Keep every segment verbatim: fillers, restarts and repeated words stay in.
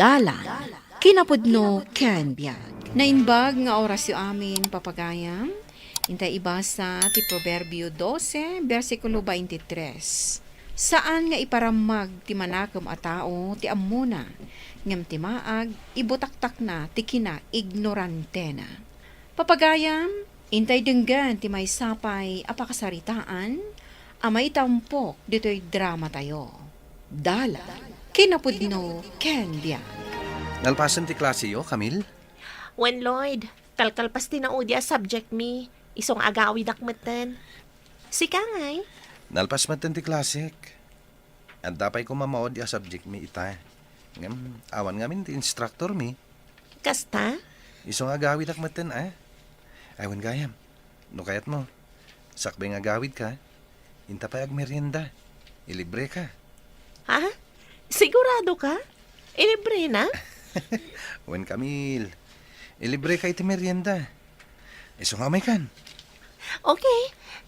Dalan, kinapudno ken biag. Naimbag nga orasyo amin, papagayam. Intay ibasa ti Proverbio dose, bersikulo twenty-three. Saan nga iparammag ti manakem a tao ti ammona, ngem ti maag, ibutaktakna ti kinaignorantena. Papagayam, intay denggen ti maysa pay a pakasaritaan a maitampok ditoy dramatayo. Dalan, kinapudno, ken biag. Nalpasen ti klaseyo, Camille? Wen, Lloyd, kalkalpas ti naudi a subject mi, isu nga agawidak metten. Sika ngay? Nalpas metten ti klasek. Adda pay koma maudi a subject mi ita. Ngem, awan ngamin ti instructor mi. Kasta? Isu nga agawidak metten, a? Ay, wen gayam. No kayatmo, sakbay nga agawidka, inta pay agmerienda. Ilibreka. Ha? Sigurado ka? Ilibre na? Wen, Camille. Ilibreka iti merienda. Isu nga umaykan. Okay.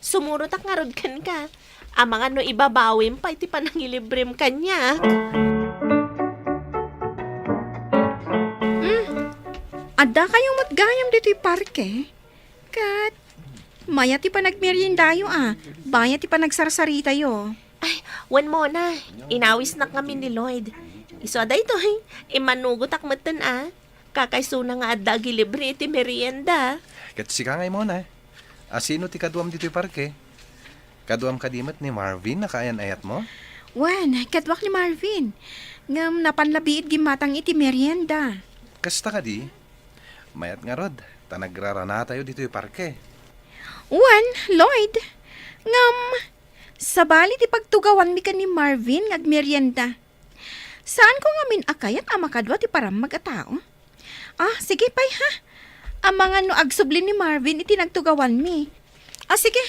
Sumurotak ngarud kenka. Amangan no ibabawim pay ti panangilibrem kaniak. Hmm. Adda kayo met gayam ditoy parke. Ket mayat ti panagmeriendayo a, bayat ti panagsarsaritayo. Ay, wen Mona, inawisnak ngamin ni Lloyd. Isu a daytoy, immanugotak metten a. Kakaisuna nga adda agilibre iti merienda. Ket sika ngay Mona, a sino ti kaduam ditoy parke? Kaduam kadi met ni Marvin a kaayan-ayatmo? Wen, kaduak ni Marvin. Ngem napan labiit gimmatang iti merienda. Kasta kadi? Mayat ngarud, ta nagraranatayo ditoy parke. Wen, Lloyd. Ngem, sabali ti pagtugawanmi ken ni Marvin nga agmerienda. Saanko ngamin a kayat a makadua ti parammag a tao. Ah, sige pay, ha? Amangan no agsubli ni Marvin iti nagtugawanmi. Ah, sige,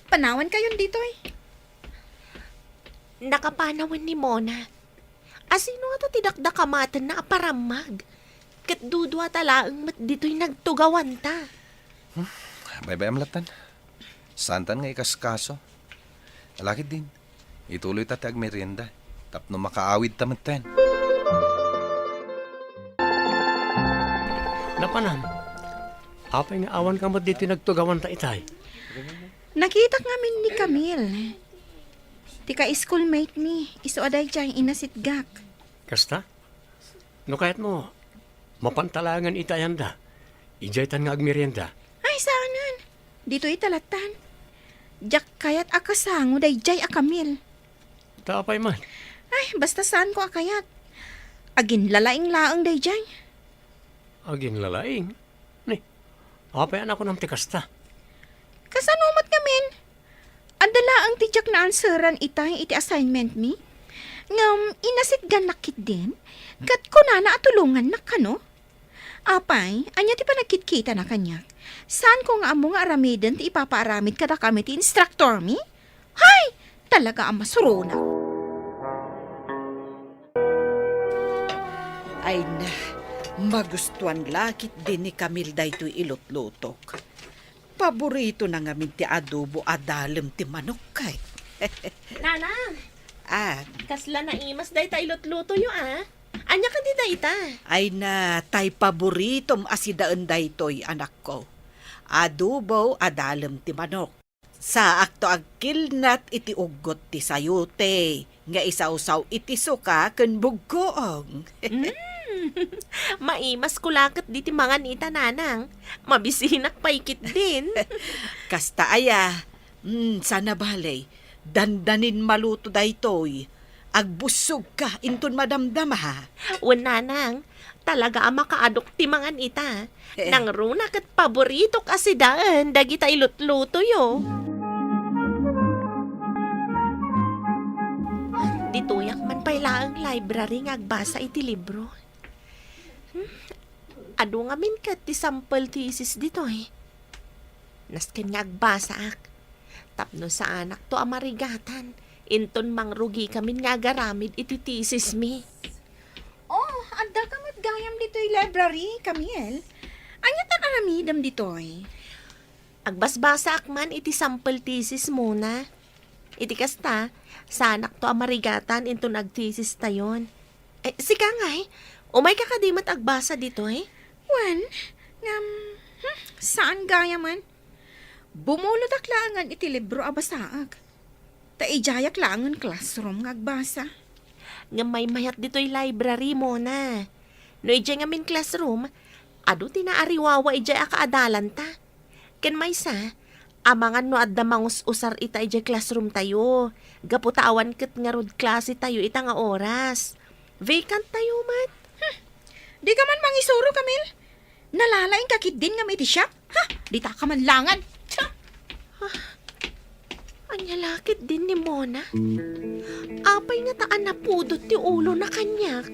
panawankayon ditoy. Nakapanawen ni Mona. A sino ngata ti dakdakamatenna a parammag? Ket duduata laeng met ditoy nagtugawanta. Hmm, baybay-am lattan. Saantan nga ikaskaso. Alakid din. Ituloyta ti agmerienda tapno makaawidta metten. Napanan, apay nga awanka met ditoy nagtugawanta itay? Nakitak ngamin ni Camille. Ti ka-schoolmate mi, isu a daydiay inasitgak. Kasta? No kayatmo, mapanta laengen ita ayanda. Idiaytan nga agmerienda. Ay, saanen. Ditoy ita lattan. Diak kayat a kasango daydiay a Camille. Ta apay man? Ay, basta saanko a kayat. Aginlalaing laeng daydiay. Aginlalaing? Ni, apay a nakunam ti kasta? Kasano met ngamin? Adda laeng ti diak naanseran itay iti assignment mi. Ngem inasitgannak ketdin, ket kunana a tulongannak kano. Apay, ania ti panagkitkitana kaniak? Saanko nga ammo nga aramiden ti ipapaaramid kadakami ti instructor mi? Hay! Talaga a masuronak. Ay na, magustuan la ketdi ni Camille daytoy ilutlutok. Paboritona ngamin ti adobo a dalem ti manok, kay. Nanang! Ah. Kasla naimas dayta ilutlutoyo, a? Ania kadi dayta? Ay na, tay paboritom a sidaen daytoy, anakko. Adobo a dalem ti manok. Saakto agkilnat iti uggot ti sayote nga isawsaw iti suka ken buggoong. Mm. Maimasko la ketdi ti mangan ita, nanang. Mabisinak pay ketdin. Kasta aya. Mm, sana bale, dandanin maluto daytoy. Agbussogka inton madamdama. Wen, nanang, talaga a makaadok ti mangan ita. Eh. Nangruna ket paboritok a sidaen dagita ilutlutoyo. Ditoyak man pay laeng library nga agbasa iti libro. Hmm? Adu ngamin ket ti sample thesis ditoy. Nasken nga agbasaak. Tapno saanakto a marigatan, inton mangrugikamin nga agaramid iti thesis mi. Oh, adda ka met gayam ditoy library, Camille. Ania tan aramidem ditoy? Agbasbasaak man iti sample thesis Mona. Iti kasta, saanakto a marigatan inton agthesis tayon. Eh, sika ngay, Umayka kadi met agbasa ditoy? Wen, ngem, hmm, saan gayam. Bumulodak laengen iti libro a basaek. Ta idiayak laengen classroom nga agbasa. Ngem maymayat ditoy library, Mona. No idiay ngamin classroom, adu ti naariwawa idiay a kaadalanta. Ken maysa, amangan no adda mangus-usar ita idiay classroom tayo, gapu ta awan ket ngarud klase tayo ita nga oras. Vacant tayo met. Hmm. Dika man mangisuro, Camille. Nalalaingka ketdin ngem iti siak? Ha? Ditaka man laengen. Cha! Ah, ania la ketdin ni Mona? Apay ngata a napudot ti ulona kaniak?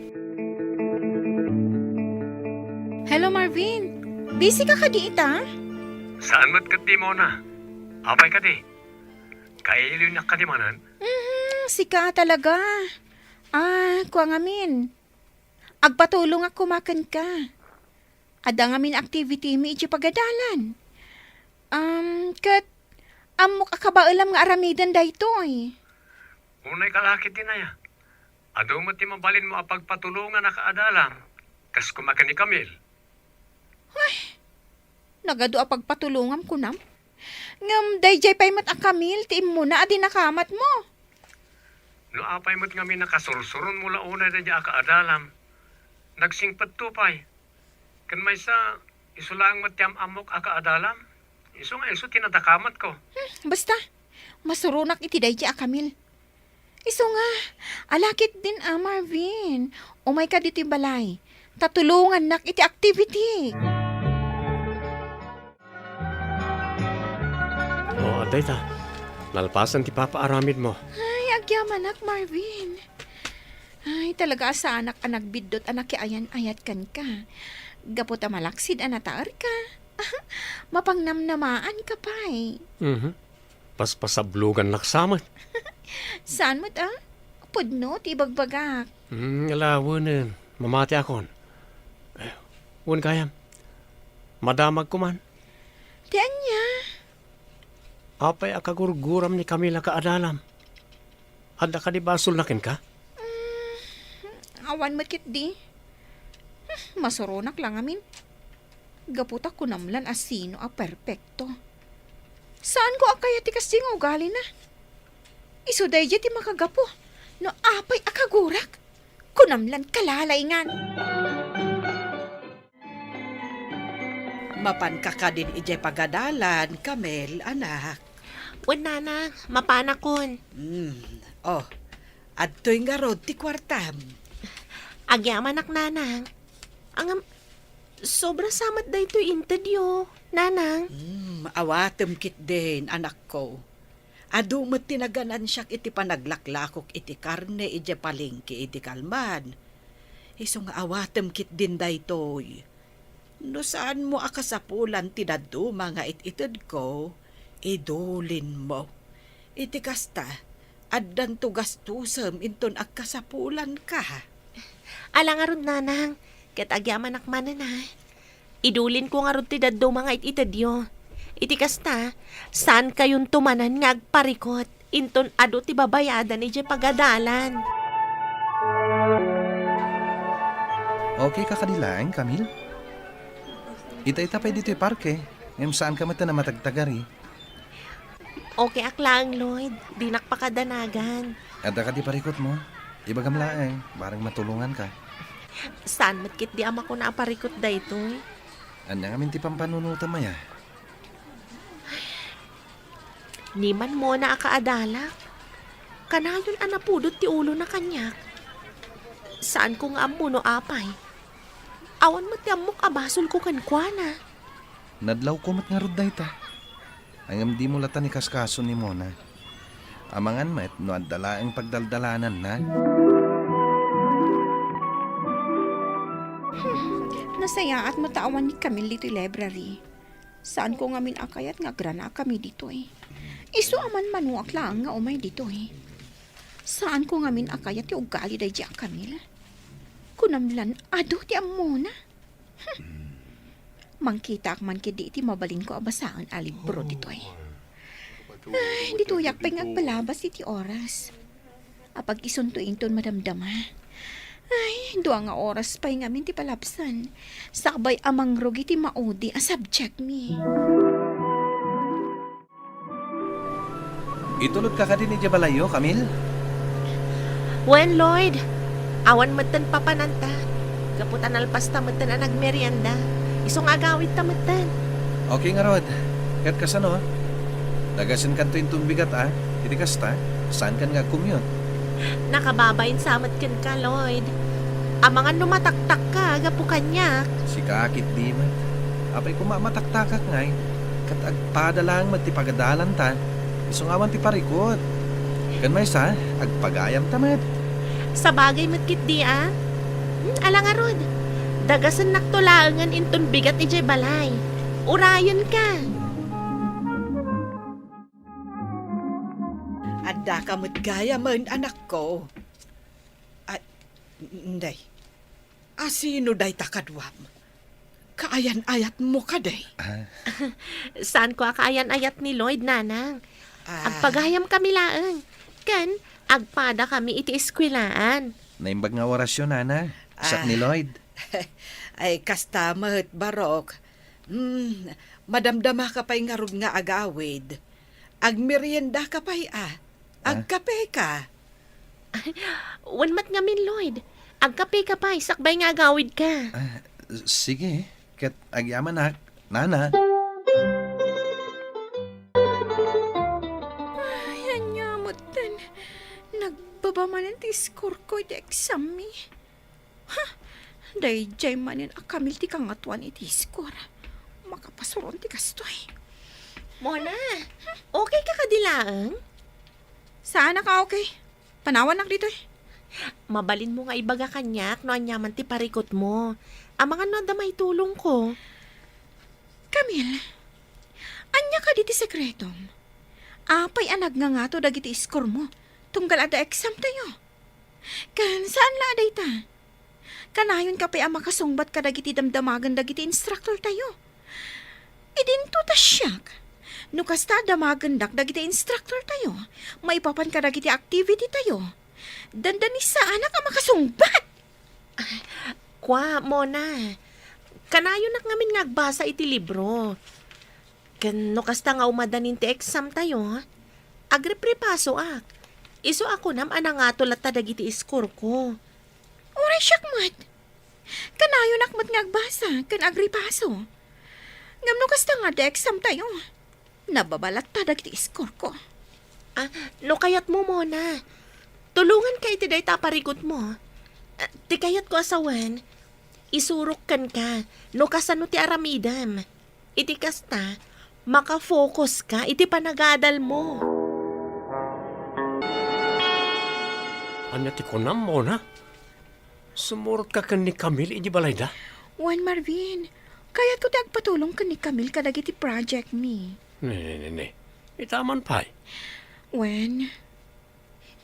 Hello, Marvin. Busy ka kadi ita? Saan met ketdi, Mona. Apay kadi? Kailunak kadi manen? Mhm, sika talaga. Ah, kua ngamin. Agpatulongak koma kenka. Adda ngamin activity mi idiay pagadalan. Um, ket ammok a kabaelam nga aramiden daytoy. Unay ka la ketdin aya. Adu met ti mabalinmo a pagpatulongan a kaadalam, kas koma ken ni Camille. Ay, nagadu a pagpatulongam kunam? Ngem daydiay pay met a Camille ti immuna a dinakamatmo. No apay met ngamin a kasursuronmo la unay daydiay a kaadalam, nagsingpetto pay. Ken maysa, isu laeng met ti am-ammok a kaadalam. Isu nga isu ti nadakamatko. Hmm, basta, masuronak iti daydiay a Camille. Isu nga, ala ketdin a Marvin, umayka ditoy balay, ta tulongannak iti activity. O, adda ita. Nalpasan ti papaaramidmo. Ay, agyamanak, Marvin. Ay, talaga a saanak a nagbiddut a nakiayan-ayat kenka. Gapu ta malaksid a nataerka. Mapangnamnamaanka pay. Mhm. Paspasablogannak sa met. Saan met, a? Pudno ti ibagbagak. Hmm, ala, wenen. Mamatiakon. Eh, wen gayam. Madamagko man. Ti ania? Apay a kagurguram ni Camille a kaadalam? Adda kadi basolna kenka? Mm, awan met ketdi. Hmm, masuronak la ngamin. Gapu ta kunam lan a sino a perpekto. Saanko a kayat ti kasdi nga ugalina. Isu daydiay ti makagapu no apay a kagurak. Kunam lan kalalaingan. Mapanka kadin idiay pagadalan, Camille, anak? Wen, Nanang, mapanakon. Hmm, oh, adtoy ngarud ti kuartam. Agyamanak, Nanang. Ngem, sobra sa met daytoy intedyo, Nanang. Hmm, awatem ketdin, anakko. Adu met ti naganansiak iti panaglaklakok iti karne idiay palengke idi kalman. Isu nga awatem ketdin daytoy. No saanmo a kasapulan ti dadduma nga it-itedko, idulinmo. Iti kasta, addanto gastusem inton agkasapulanka. Ala ngarud, Nanang, ket agyamanak manen, a. Idulinko ngarud ti dadduma nga it-itedyo. Iti kasta, saankayonto manen nga agparikut inton adu ti babayadan idiay pagadalan. Okay ka kadi laeng, Camille? Ita-ita pay ditoy parke, ngem saanka met a matagtagari. Okay ak laeng, Lloyd. Dinak pakadanagan. Adda kadi parikutmo? Ibagam laeng, bareng matulonganka. Saan met ketdi a makuna a parikut daytoy? Ania ngamin ti pampanunotam aya? Ni man Mona a kaadalak. Kanayon a napudot ti ulona kaniak. Saanko nga ammo no apay. Awan met ti ammok a basolko kenkuana. Nadlawko met ngarud dayta. Ngem dimo latta ikaskaso ni Mona. Amangan met no adda laeng pagdaldalananna. Hmm, nasayaat met ta awan ni Camille ditoy library. Saanko ngamin a kayat nga agranaakami ditoy. Isu a manmanoak laeng nga umay ditoy. Saanko ngamin a kayat ti ugali daydiay a Camille. Kunam lan adu ti ammona. Hmm. Mangkitaak man ketdi iti mabalinko a basaen a libro ditoy. Ay, ditoyak pay nga agpalabas iti oras. Apag-isunto inton madamdama. Ay, dua nga oras pay ngamin ti palabsan. Sakbay a mangrugi ti maudi a subject mi. Itulodka kadin idiay balayyo, Camille? Wen, Lloyd. Awan metten papananta. Gapu ta nalpasta metten a nagmerienda. Isu nga agawidta metten. Okay ngarud. Ket kasano? Dagasenkanto inton bigat a. Iti kasta, saankan nga agcommute? Nakababain sa met kenka, Lloyd. Amangan no mataktakka gapu kaniak. Sika ketdi met. Apay koma a mataktakak ngay, ket agpada laeng met ti pagadalanta, isu nga awan ti parikut. Ken maysa, agpagayamta met. Sabagay met ketdi a. Hmm, ala ngarud, dagasennakto laengen inton bigat idiay balay. Urayenka. Addaka met gayamen, anakko. Ay, inday. A sino dayta kaduam? Kaayan-ayatmo kadi? Ah. Saanko a kaayan-ayat ni Lloyd, nanang. Ah. Agpagayamkami laeng. Ken, agpadakami iti eskuelaan. Naimbag nga orasyo, nana. Siak Ah. ni Lloyd. Ay, kasta met, Barok. Hmm, madamdamaka pay ngarud nga agawid. Agmeriendaka pay a. Ah? Agkapeka. Wen met ngamin, Lloyd. Agkapeka pay, sakbay nga agawidka. Ah, sige. Ket agyamanak, nana. Ay, ania metten. Nagbaba manen ti score ko iti exam mi. Ha? Daydiay manen a Camille ti kangatoan iti score. Makapasuron ti kastoy. Mona, okay ka kadi laeng? Saanak a okay. Panawannak ditoy. Mabalinmo nga ibaga kaniak no aniaman ti parikutmo. Amangan no adda maitulongko. Camille, ania kadi ti sekretom? Apay a nagngangato dagiti score mo tunggal adda exam tayo? Ken saan la a dayta. Kanayonka pay a makasungbat kadagiti damdamagen dagiti instructor tayo. Idinto ta siak. No kasta a damagendak dagiti instructor tayo, maipapan kadagiti activity tayo, dandanisaanak a makasungbat. Kua, Mona. Kanayonak ngamin nga agbasa iti libro. Ken no kasta nga umadanin ti exam tayo, agriprepasoak. Isu a kunam a nangato latta dagiti score ko. Uray siak met. Kanayonak met nga agbasa ken agripaso. Ngem no kasta nga adda exam tayo, nababa latta dagiti score ko. Ah, no kayatmo, Mona, tulonganka iti dayta a parikutmo. Ah, ti kayatko a sawen, isurok kenka no kasano ti aramidem. Iti kasta, makafokuska iti panagadalmo. Ania ti kunam, Mona? Sumurotka ken ni Camille iti balayda? Wen, Marvin, kayatko ti agpatulong ken ni Camille kadagiti project mi. Ne, ne, ne, ne. Ita man pay. Wen,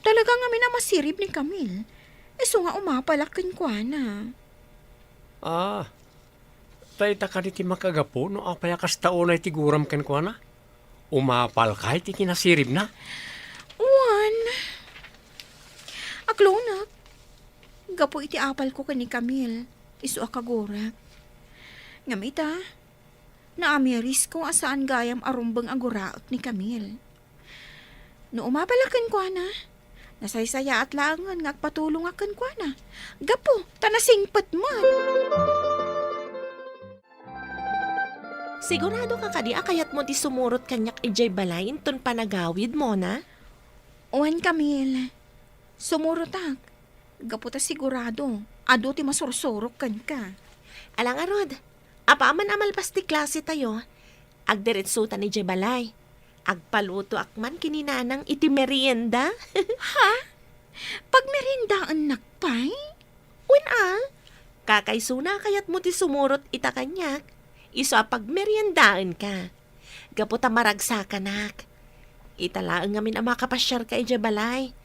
talaga ngamin a masirib ni Camille. Isu nga umapalak kenkuana. Ah, dayta kadi ti makagapu no apay a kasta unay ti guram kenkuana? Umapalka iti kinasiribna? Wen. Aklonek. Gapu iti apalko ken ni Camille, isu a kagurak. Ngem ita, naamirisko a saan gayam a rumbeng a guraek ni Camille. No umapalak kenkuana, nasaysayaat laengen nga agpatulongak kenkuana. Gapu ta nasingpet met. Siguradoka kadi a kayatmo ti sumurot kaniak idiay balay inton panagawid, Mona? Wen, Camille. Sumurotak. Gapu ta sigurado, adu ti masursurok kenka. Ala ngarud, apaman a malpas ti klase tayo, agdiretsota idiay balay. Agpalutoak man ken ni Nanang iti merienda. Ha? Pagmeriendaennak pay? Wen a, kakaisuna a kayatmo ti sumurot ita kaniak, isu a pagmeriendaenka. Gapu ta maragsakanak. Ita laeng ngamin a makapasiarka idiay balay.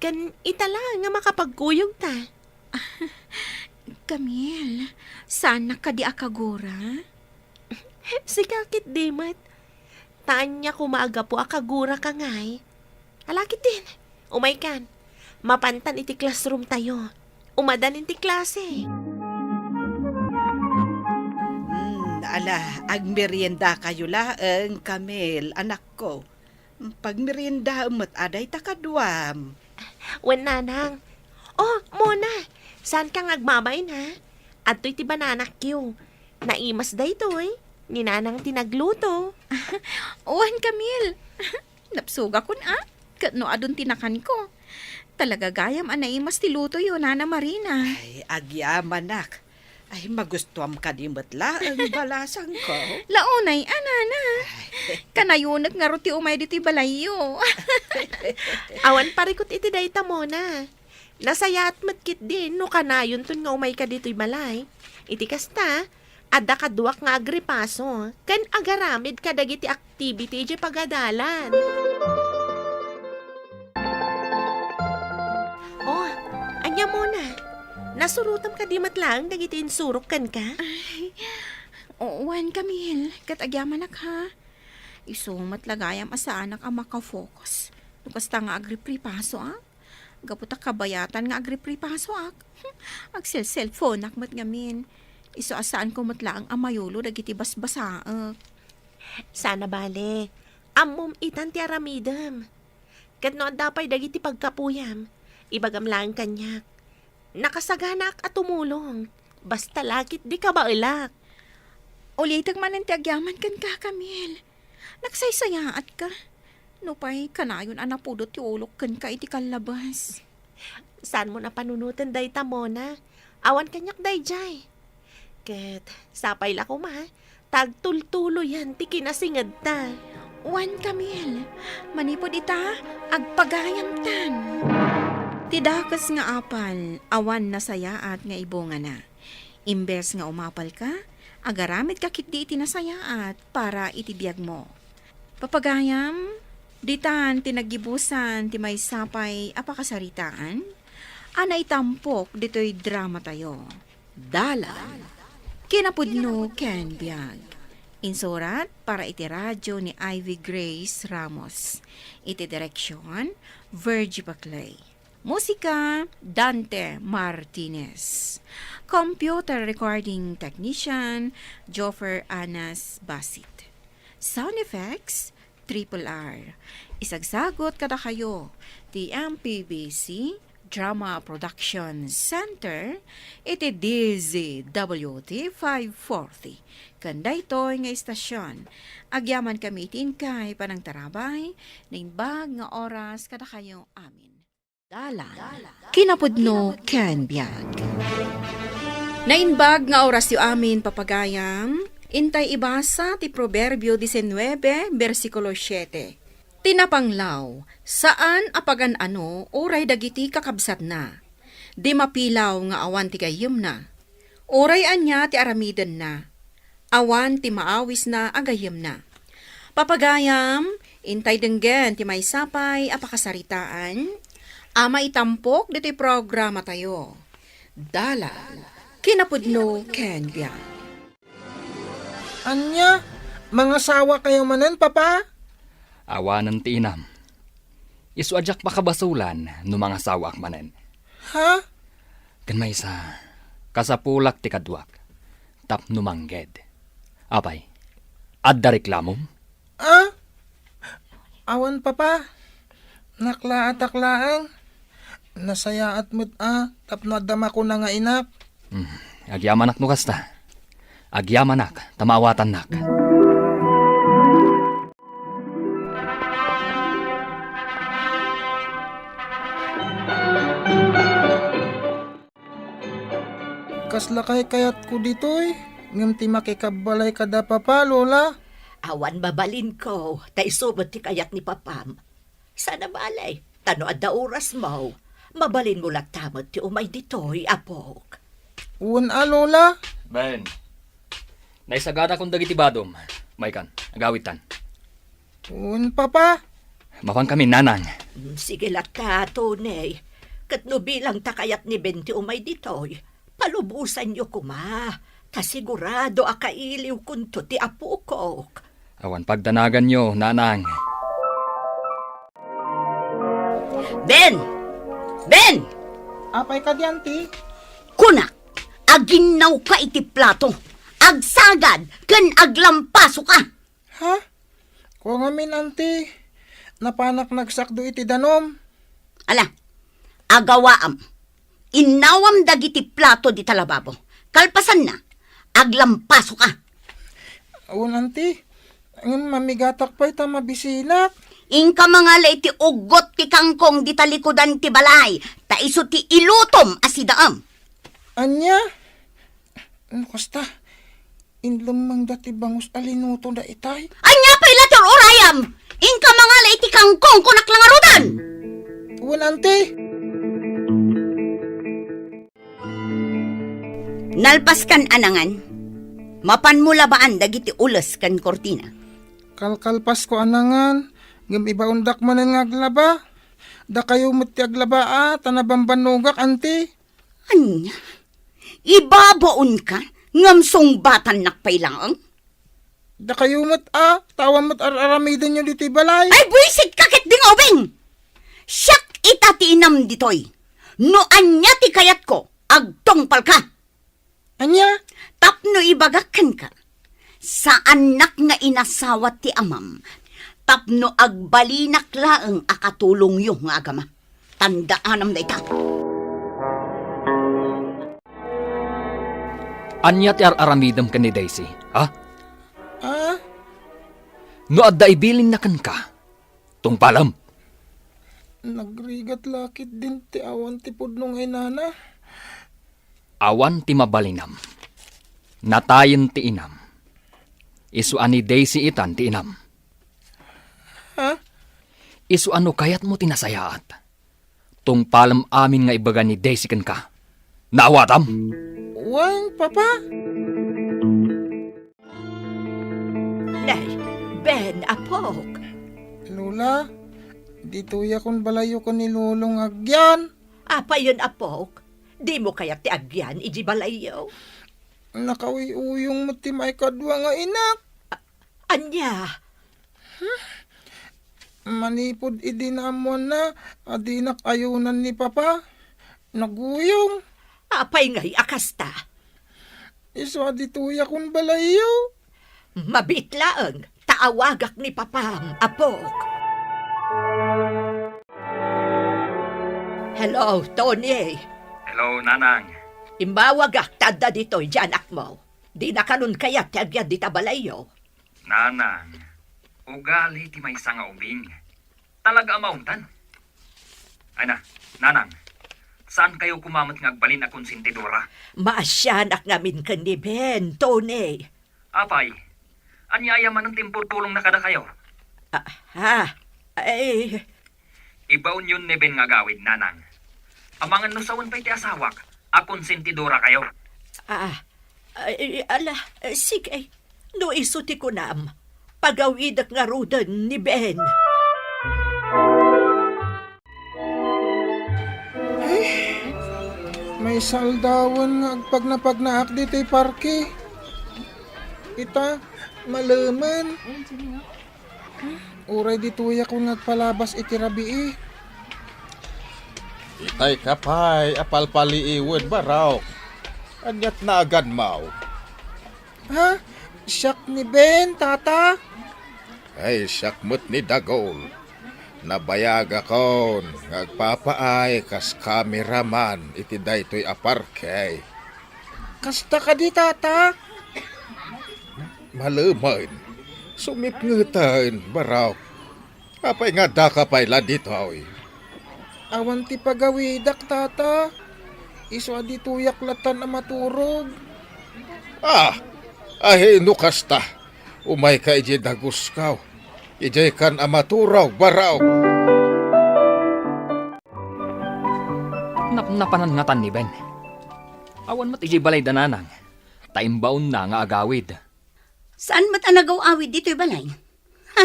Ken ita laeng a makapagkuyogta. Camille, saannak kadi a kagura? Sika ketdi met. Ta ania koma a gapu a kaguraka ngay? Ala ketdin, umaykan. Mapantan iti classroom tayo. Umadan ti klase. Hmm, ala, agmeriendakayo laeng, Camille, anakko. Pagmeriendaem met a dayta kaduam. Wen, nanang. Oh, Mona, saanka nga agbabain, ha? Adtoy ti banana cue. Naimas daytoy. Ni nanang ti nagluto. Wen, Camille. Napsugakon, a? Ket no adun ti nakanko. Talaga gayam a naimas ti lutoyo, Nana Marina. Ay, agyamanak. Ay, magustuam kadi met laeng balasangko. Launay a, nana. Ay. Kanayonek ngarud ti umay ditoy balayyo. Awan parikut iti dayta, Mona. Nasayaat met ketdi no kanayonton nga umayka ditoy balay. Iti kasta, adda kaduak nga agripaso ken agaramid kadagiti activity idiay pagadalan. Oh, ania, Mona? Nasurotam kadi met laeng dagiti insurok kenka? Ay, wen, Camille, ket agyamanak, ha? Isu met la gayam a saanak a makafocus no kasta nga agripripaso, a? Gapu ta kabayatan nga agripripasoak, agselselfonak met ngamin. Isu a saanko met laeng a mayulo dagiti basbasaek. Sana bale, ammom itan ti aramidem. Ket no adda pay dagiti pagkapuyam, ibagam laeng kaniak. Nakasaganaak a tumulong, basta la ketdi kabaelak. Ulitek manen ti agyaman kenka, Camille. Nagsaysayaatka. Nupay kanayon a napudot ti ulok kenka iti kallabas. Saanmon a panunoten dayta, Mona. Awan kaniak daydiay. Ket sapay la koma, ta agtultuloyen ti kinasingedta. Wen, Camille, manipud ita, agpagayamtan. Ti dakes nga apal, awan nasayaat nga ibungana. Imbes nga umapalka, agaramidka ketdi iti nasayaat para iti biagmo. Papagayam, ditan ti naggibusan ti maysa pay a pakasaritaan a naitampok ditoy dramatayo. Dalan, kinapudno ken biag. Insurat para iti radio ni Ivy Grace Ramos. Iti direksyon, Virgie Baclay. Musika, Dante Martinez. Computer recording technician, Joffer Anas Basit. Sound effects, Triple R. Isagsagut kadakayo ti M P B C Drama Production Center iti D Z W T five forty. Ken daytoy nga istasyon, agyamankami iti inkay panangtarabay, naimbag nga oras kadakayo amin. Dalan, kinapudno ken biag. Naimbag nga orasyo amin, papagayam, intay ibasa ti Proverbio diecinuebe, bersikulo siete. Ti napanglaw, saan a pagan-ano uray dagiti kakabsatna. Di mapilaw nga awan ti gayyemna. Uray ania ti aramidenna, awan ti maawisna a gayyemna. Papagayam, intay denggen ti maysa pay a pakasaritaan a maitampok ditoy programatayo. Dalan, kinapudno ken biag. Ania? Mangasawakayo manen, Papa? Awanen ti inam. Isu a diak pakabasolan no mangasawaak manen. Ha? Ken maysa, kasapulak ti kaduak tapno mangged. Apay, adda reklamom? Ah? Awan, Papa. Naklaatak laeng. Nasayaat met a tapno adda makuna nga inak. Hmm, agyamanak no kasta. Agyamanak ta maawatannak. Kasla kaykayatko ditoy, ngem ti makikabbalay kada Papa, Lola. Awan mabalinko, ta isu met ti kayat ni Papam. Sana bale, ta no adda orasmo, mabalinmo latta met ti umay ditoy, apok. Wen a, Lola. Ben, naisaganakon dagiti badom. Maykan, agawidtan. Wen, Papa. Mapankami, Nanang. Mm, sige latta, Tony. Ket no bilang ta kayat ni Ben ti umay ditoy, palubosanyo koma, ta sigurado a kailiwkonto ti apokok. Awan pagdanaganyo, Nanang. Ben! Ben! Apay kadi, anti? Kunak, aginnawka iti plato, agsagad, ken aglampasoka. Ha? Kua ngamin, anti. Napanak nagsakdo iti danum. Ala, agawaam. Innawam dagiti plato dita lababo. Kalpasanna, aglampasoka. Wen, anti. Ngem mamigatak pay ta mabisinak. Inka mangala iti uggot ti kangkong dita likudan ti balay, ta isu ti ilutom a sidaam. Ania? No kasta, inlemmengda ti bangus a linutoda itay. Ania pay la ti ur-urayam? Inka mangala iti kangkong, kunak la ngaruden! Wen, anti. Nalpaskan a nangan, mapanmo labaan dagiti ules ken kurtina. Kalkalpasko a nangan, ngem ibaondak manen nga aglaba. Dakayo met ti aglaba a, ta nabambannogak, anti. Ania? Ibabaonka, ngem sungbatannak pay laeng? Dakayo met a, ta awan met ar-aramidenyo ditoy balay. Ay, buisitka ketdi nga ubing! Siak ita ti inam ditoy. No ania ti kayatko, agtungpalka. Ania? Tapno ibagak kenka, saannak nga inasawa ti amam, tapno agbalinak laeng a katulongyo nga agama. Tandaanam dayta. Ania ti ar-aramidem ken ni Daisy, ha? Ah? No adda ibilinna kenka, tungpalem. Nagrigat la ketdin ti awan ti pudno nga inana. Awan ti mabalinam. Natayen ti inam. Isu a ni Daisy itan ti inam. Ha? Isu a no kayatmo ti nasayaat, tungpalem amin nga ibaga ni Daisy kenka. Naawatam? Wen, Papa? Nay, Ben, apok. Lola, ditoyakon balayyo ken ni Lolo nga agyan. Apayen, apok? Dimo kayat ti agyan iti balayyo? Nakauyuyong met ti maikadua nga inak. A-, ania? Manipud idi naammoanna a dinak ayonan ni Papa, naguyong. Apay ngay a kasta? Isu a ditoyakon balayyo. Mabiit laeng, ta awagak ni Papam, apok. Hello, Tony. Hello, Nanang. Immawagak ta adda ditoy ti anakmo. Dina kanon kayat ti agyan dita balayyo. Nanang, ugali ti maysa nga ubing. Talaga a maungtan. Ay na, Nanang, saankayo koma met nga agbalin a konsentidora? Maasianak ngamin ken ni Ben, Tony. Apay, ania aya manen ti impurpulongna kadakayo? Ah, ha? Ay. Ibaonyon ni Ben nga agawid, Nanang. Amangan no sawen pay ti asawak a konsentidorakayo. Ah, ay, ala, sige. No isu ti kunam, pagawidek ngaruden ni Ben. Ay, maysa aldawen nga agpagnapagnaak ditoy parke. Ita, malemen. Uray ditoyakon nga agpalabas iti rabii. Itay ka pay a palpaliiwen, Barok. Aniat naaganmaw? Ha? Siak ni Ben, Tata? Ay, siak met ni Dagul. Nabayagakon nga agpapaay kas kameraman iti daytoy a parke. Kasta kadi, Tata? Malemen. Sumipngeten, Barok. Apay nga addaka pay la ditoy? Awan ti pagawidak, Tata. Isu a ditoyak latan a maturog. Ah, ay, no kasta, umayka idiay daguskaw. Idiaykan a maturog, Barok. Napnapanan ngatan ni Ben. Awan met idiay balay da Nanang, ta imbaonna nga agawid. Saan met a nagaw-awid ditoy balay? Ha?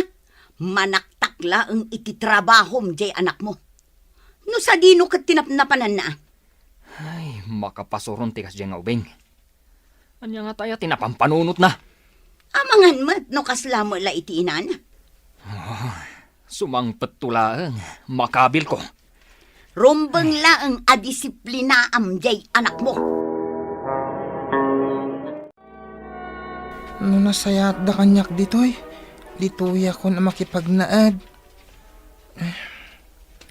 Manaktak laeng iti trabahom diay anakmo. No sadino ket ti napnapananna? Ay, makapasuron ti kasdiay nga ubing. Ania ngata aya ti napampanunotna? Amangan met no kasla met la iti inana. Ah, sumangpetto laeng, makabilko. Rumbeng laeng a disiplinaam jay anakmo. No nasayaatda kaniak ditoy, ditoyakon a makipagnaed.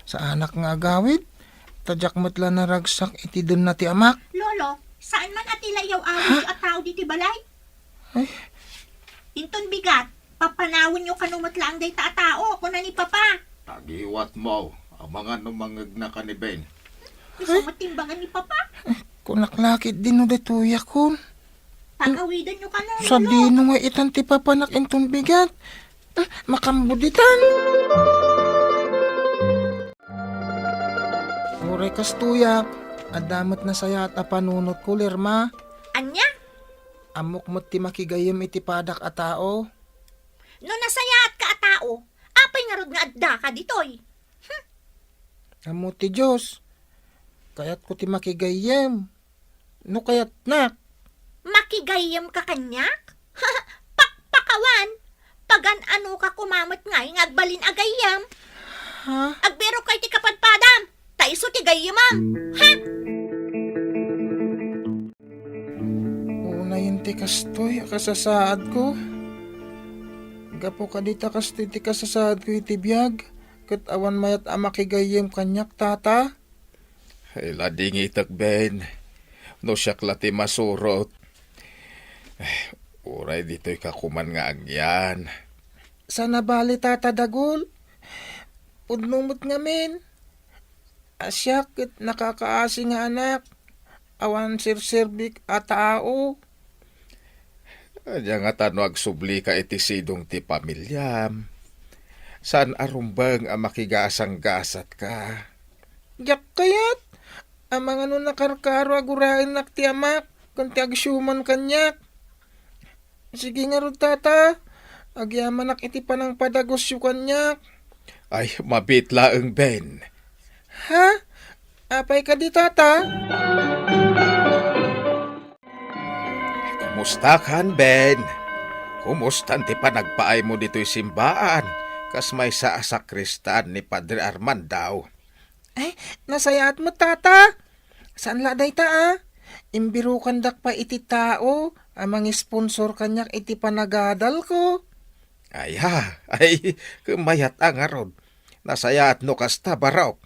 Saanak nga agawid, ta diak met la naragsak iti denna ti amak. Lolo, saan man a ti layaw-awid a tao diti balay? Ay. Inton bigat, papanawenyo kano met laeng dayta a tao, kuna ni Papa. Tagiwatmo, amangan no mangegnaka ni Ben. Isu met timbangan ni Papa. Kunak lakit din no daytoyakon. Pagawidanyo kano, Lolo. Sadino nga itan ti papanak inton bigat? Makambuditan. Uray kastoyak, adda met nasayaat a panunotko, Lerma. Ania? Ammok met ti makigayyem iti padak a tao. No nasayaatka a tao, apay ngarud nga addaka ditoy? Ammo ti Dios, kayatko ti makigayyem. No kayatnak. Makigayyemka kaniak? Pakpakawan! Pagan-anoka koma met ngay nga agbalin a gayyem? Ha? Agbirokka iti kapadpadam, ta isu ti gayyemam. Ha? Unayen ti kastoy a kasasaadko. Gapu kadi ta kastoy ti kasasaadko iti biag, ket awan mayat a makigayyem kaniak, Tata. Ay, ladingitek, Ben. No siak la ti masurot. Eh, uray ditoyka koman nga agyan. Saan a bali, Tata Dagul. Pudno met ngamin. A siak ket nakakaasi nga anak. Awan serserbik a tao. Ania ngata no agsublika iti sidong ti pamiliam? Saan a rumbeng a makigasanggasatka? Diak kayat. Amangan no nakarkaro a guraennak ti amak ken ti agsiuman kaniak. Sige ngarud, Tata. Agyamanak iti panangpadagusyo kaniak. Ay, mabiit laeng, Ben. Ha? Apay kadi, Tata? Kumustakan, Ben? Kumustan ti panagpaaymo ditoy simbaan? Kas maysa a sakristan ni Padre Armando. Ay, nasayaat met, Tata. Saan la dayta, a? Imbirokandak pay iti tao a mangisponsor kaniak iti panagadalko. Ay, ha? Ay, mayat a ngarud. Nasayaat no kasta, barok.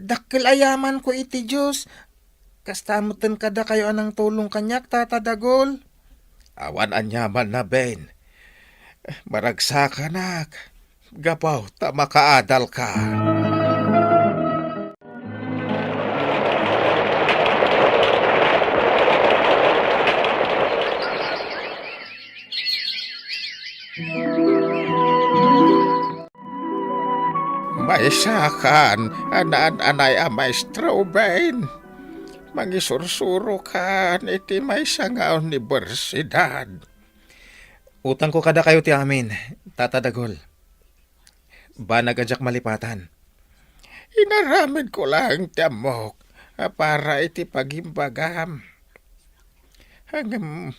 Dakkel a yamanko iti Dios. Kasta metten kadakayo a nangtulong kaniak, Tata Dagul. Awan aniamanna, Ben. Maragsakanak. Gapu ta makaadalka. Maysakan a naan-anay a maestro, Ben. Mangisursurokan iti maysa nga universidad. Utangko kadakayo ti amin, Tata Dagul. Banag a diak malipatan. Inaramidko laeng ti ammok a para iti pagimbagam. Ngem,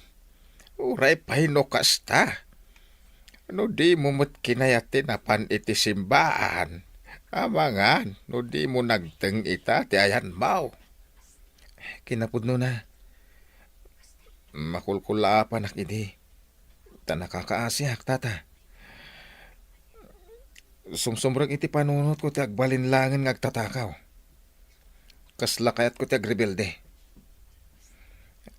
uray pay no kasta, no dimo met kinayat ti napan iti simbaan, amangan no dimo nagteng ita ti ayanmo. Kinapudnona, makulkulaapanak idi. Ta nakakaasiak, Tata. Sumsumrek iti panunotko ti agbalin laengen nga agtatakaw. Kasla kayatko ti agrebelde.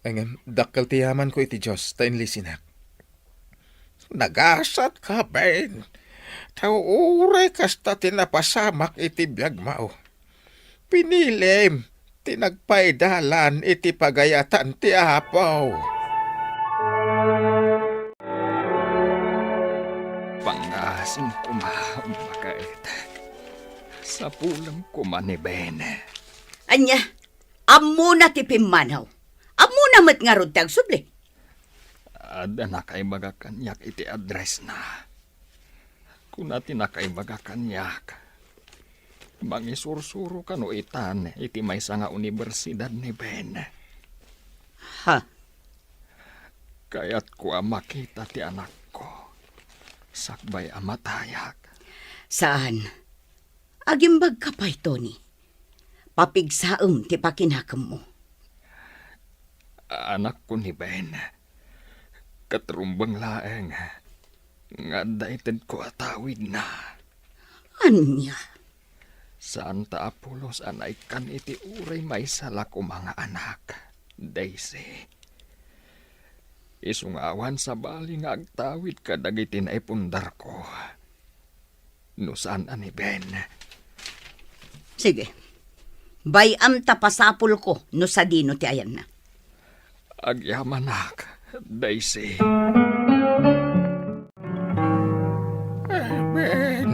Ngem, dakkel ti yamanko iti Dios ta inlisinak. Nagasatka, Ben. Ta uray kasta ti napasamak iti biagmo. Pinilim ti nagpaidalan iti pagayatan ti Apo. Pangngasim koma, baket. Sapulem koma ni Ben. Ania, ammona ti pimmanaw. Ammona met ngarud ti agsubli. Adda nakaibaga kaniak iti addressna. Kuna ti nakaibaga kaniak, mangisursuro kano itan iti maysa nga universidad ni Ben. Ha? Kayatko a makita ti anakko sakbay a matayak. Saan. Agimbagka pay, Tony. Papigsaem ti pakinakemmo. Anakko ni Ben, ket rumbeng laeng nga adda itedko a tawidna. Ania? Saanta a pulos a naikkan iti uray maysa la koma nga anak, Daisy. Isu nga awan sabali nga agtawid kadagiti naipundarko. No saan a ni Ben. Sige. Bay-am ta pasapulko no sadino ti ayanna. Agyamanak, Daisy. Eh, Ben,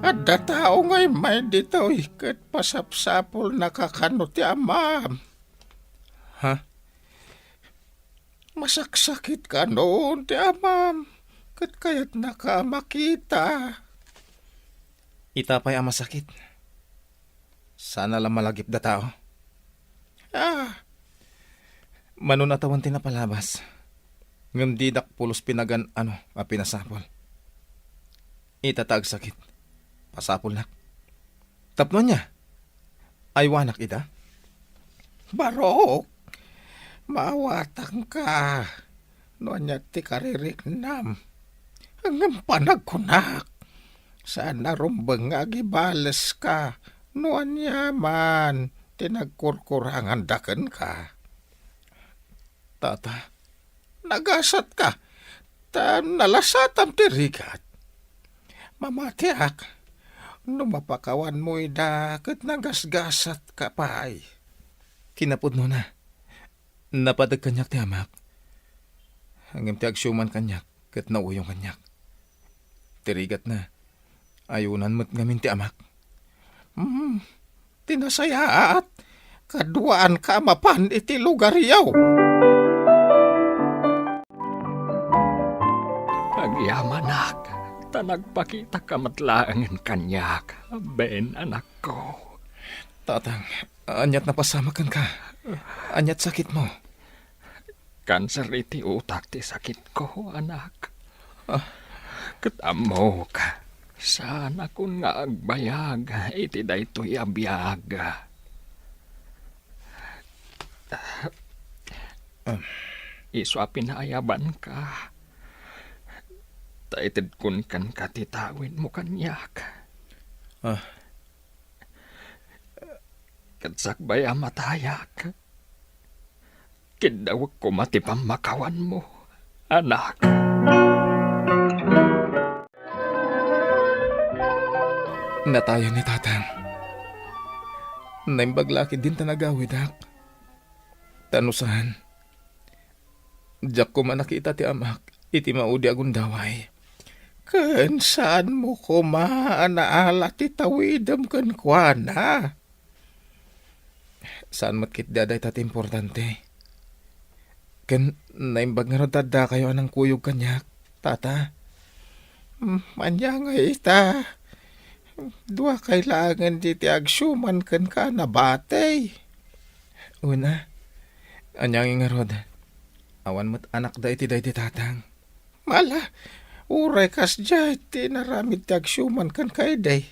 adda tao nga immay ditoy ket pasapsapulnaka kano ti amam. Ha? Masaksakit kanon ti amam, ket kayatnaka a makita. Ita pay a masakit. Saan a la malagipda tao. Ah, Mano natawen ti napalabas, ngem didak pulos pinagan-ano a pinasapul. Ita ta agsakit, pasapulnak. Tapno ania? Aywanak ida? Barok, maawatanka no ania ti kaririknam. Ngem panagkunak, saan a rumbeng nga agibaleska no ania man ti nagkurkuranganda kenka. Tata, nagasatka, ta nalasatam ti rigat. Mamatiak, no mapakawanmo ida ket nagasgasatka pay. Kinapudnona, napadek kaniak ti amak. Ngem ti agsiuman kaniak ket nauyong kaniak. Ti rigatna, ayunan met ngamin ti amak. Hmm, ti nasayaat, kaduaanka a mapan iti lugaryo. Agyamanak, ta nagpakitaka met laengen kaniak, Ben, anakko. Tatang, aniat napasamak kenka? Aniat sakitmo? Kanser iti utak ti sakitko, anak. Ah. Ket ammok, saanakon nga agbayag iti daytoy a biag. Ah. Isu a pinaayabanka, ta itedkon kenka ti tawidmo kaniak. Ah. Ket sakbay a matayak, kiddawek koma ti pammakawanmo, anak. Natayan ni Tatang. Naimbag la ketdin ta nagawidak. Ta no saan, diak koma nakita ti amak iti maudi a gundaway. Ken saanmo koma a naala ti tawidem kenkuana? Saan met ketdi a dayta ti importante. Ken naimbag ngarud ta addakayo a nangkuyog kaniak, Tata. Hmm, ania ngay ita? Duakay laengen diti agsiuman kenka a nabatey. Una, ania ngay ngarud? Awan met anakda iti daydi Tatang. Ala, uray kasdiay ti inaramid ti agsiuman kenka idi.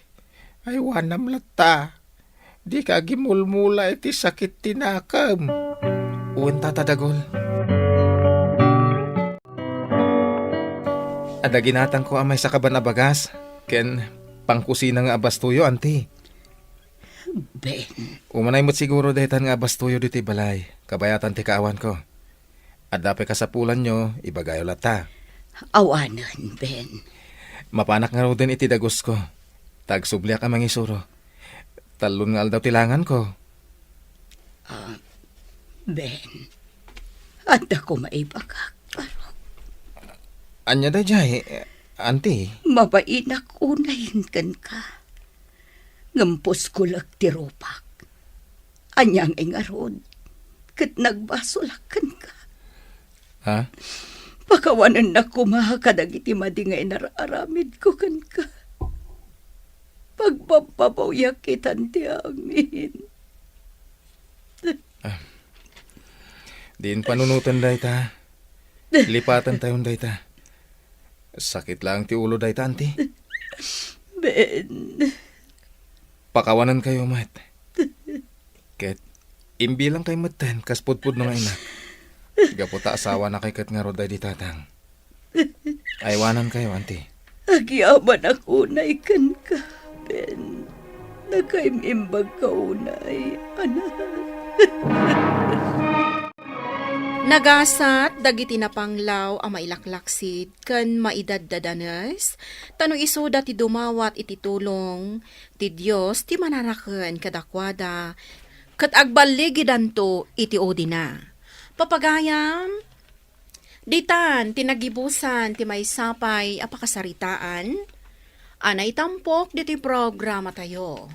Aywanam latta. Dika agimulmula iti sakit ti nakem. Wen, Tata Dagul. Adda ginatangko a maysa kaban a bagas, ken pangkusina nga a bastoyo, anti. Ben. Umanay met siguro daytan nga a bastoyo ditoy balay, kabayatan ti kaawanko. Adda pay kasapulanyo, ibagayo latta. Awanen, Ben. Mapanak ngaruden iti dagusko. Ta agsubliak a mangisuro. Tallon nga aldaw ti langanko. Ah, Ben, adda koma ibagak. Ania daydiay, anti? Mabainak unayen kenka. Ngem puskolek ti rupak. Ania ngay ngarud, ket nagbasolak kenka. Ha? Pakawanennak koma kadagiti madi nga inar-aramidko kenka. Pagbabbabawiak itan ti amin. Ah. Diin panunoten dayta. Lipaten tayon dayta. Sakit laeng ti ulo dayta, anti. Ben. Pakawanenkayo met. Ket imbilangkay metten kas pudpudno nga inak. Gapu ta asawanakay ket ngarud daydi tatang. Aywanankayo, anti. Agyamanak unay kenka, Ben. Nakaim-imbagka unay, anak. Nagasat dagiti napanglaw a mailaklaksid ken maidaddadanes, ta no isuda ti dumawat iti tulong ti Dios ti manaraken kadakuada, ket agballigidanto iti udina. Papagayam, ditan ti nagibusan ti maysa pay a pakasaritaan a naitampok ditoy programatayo.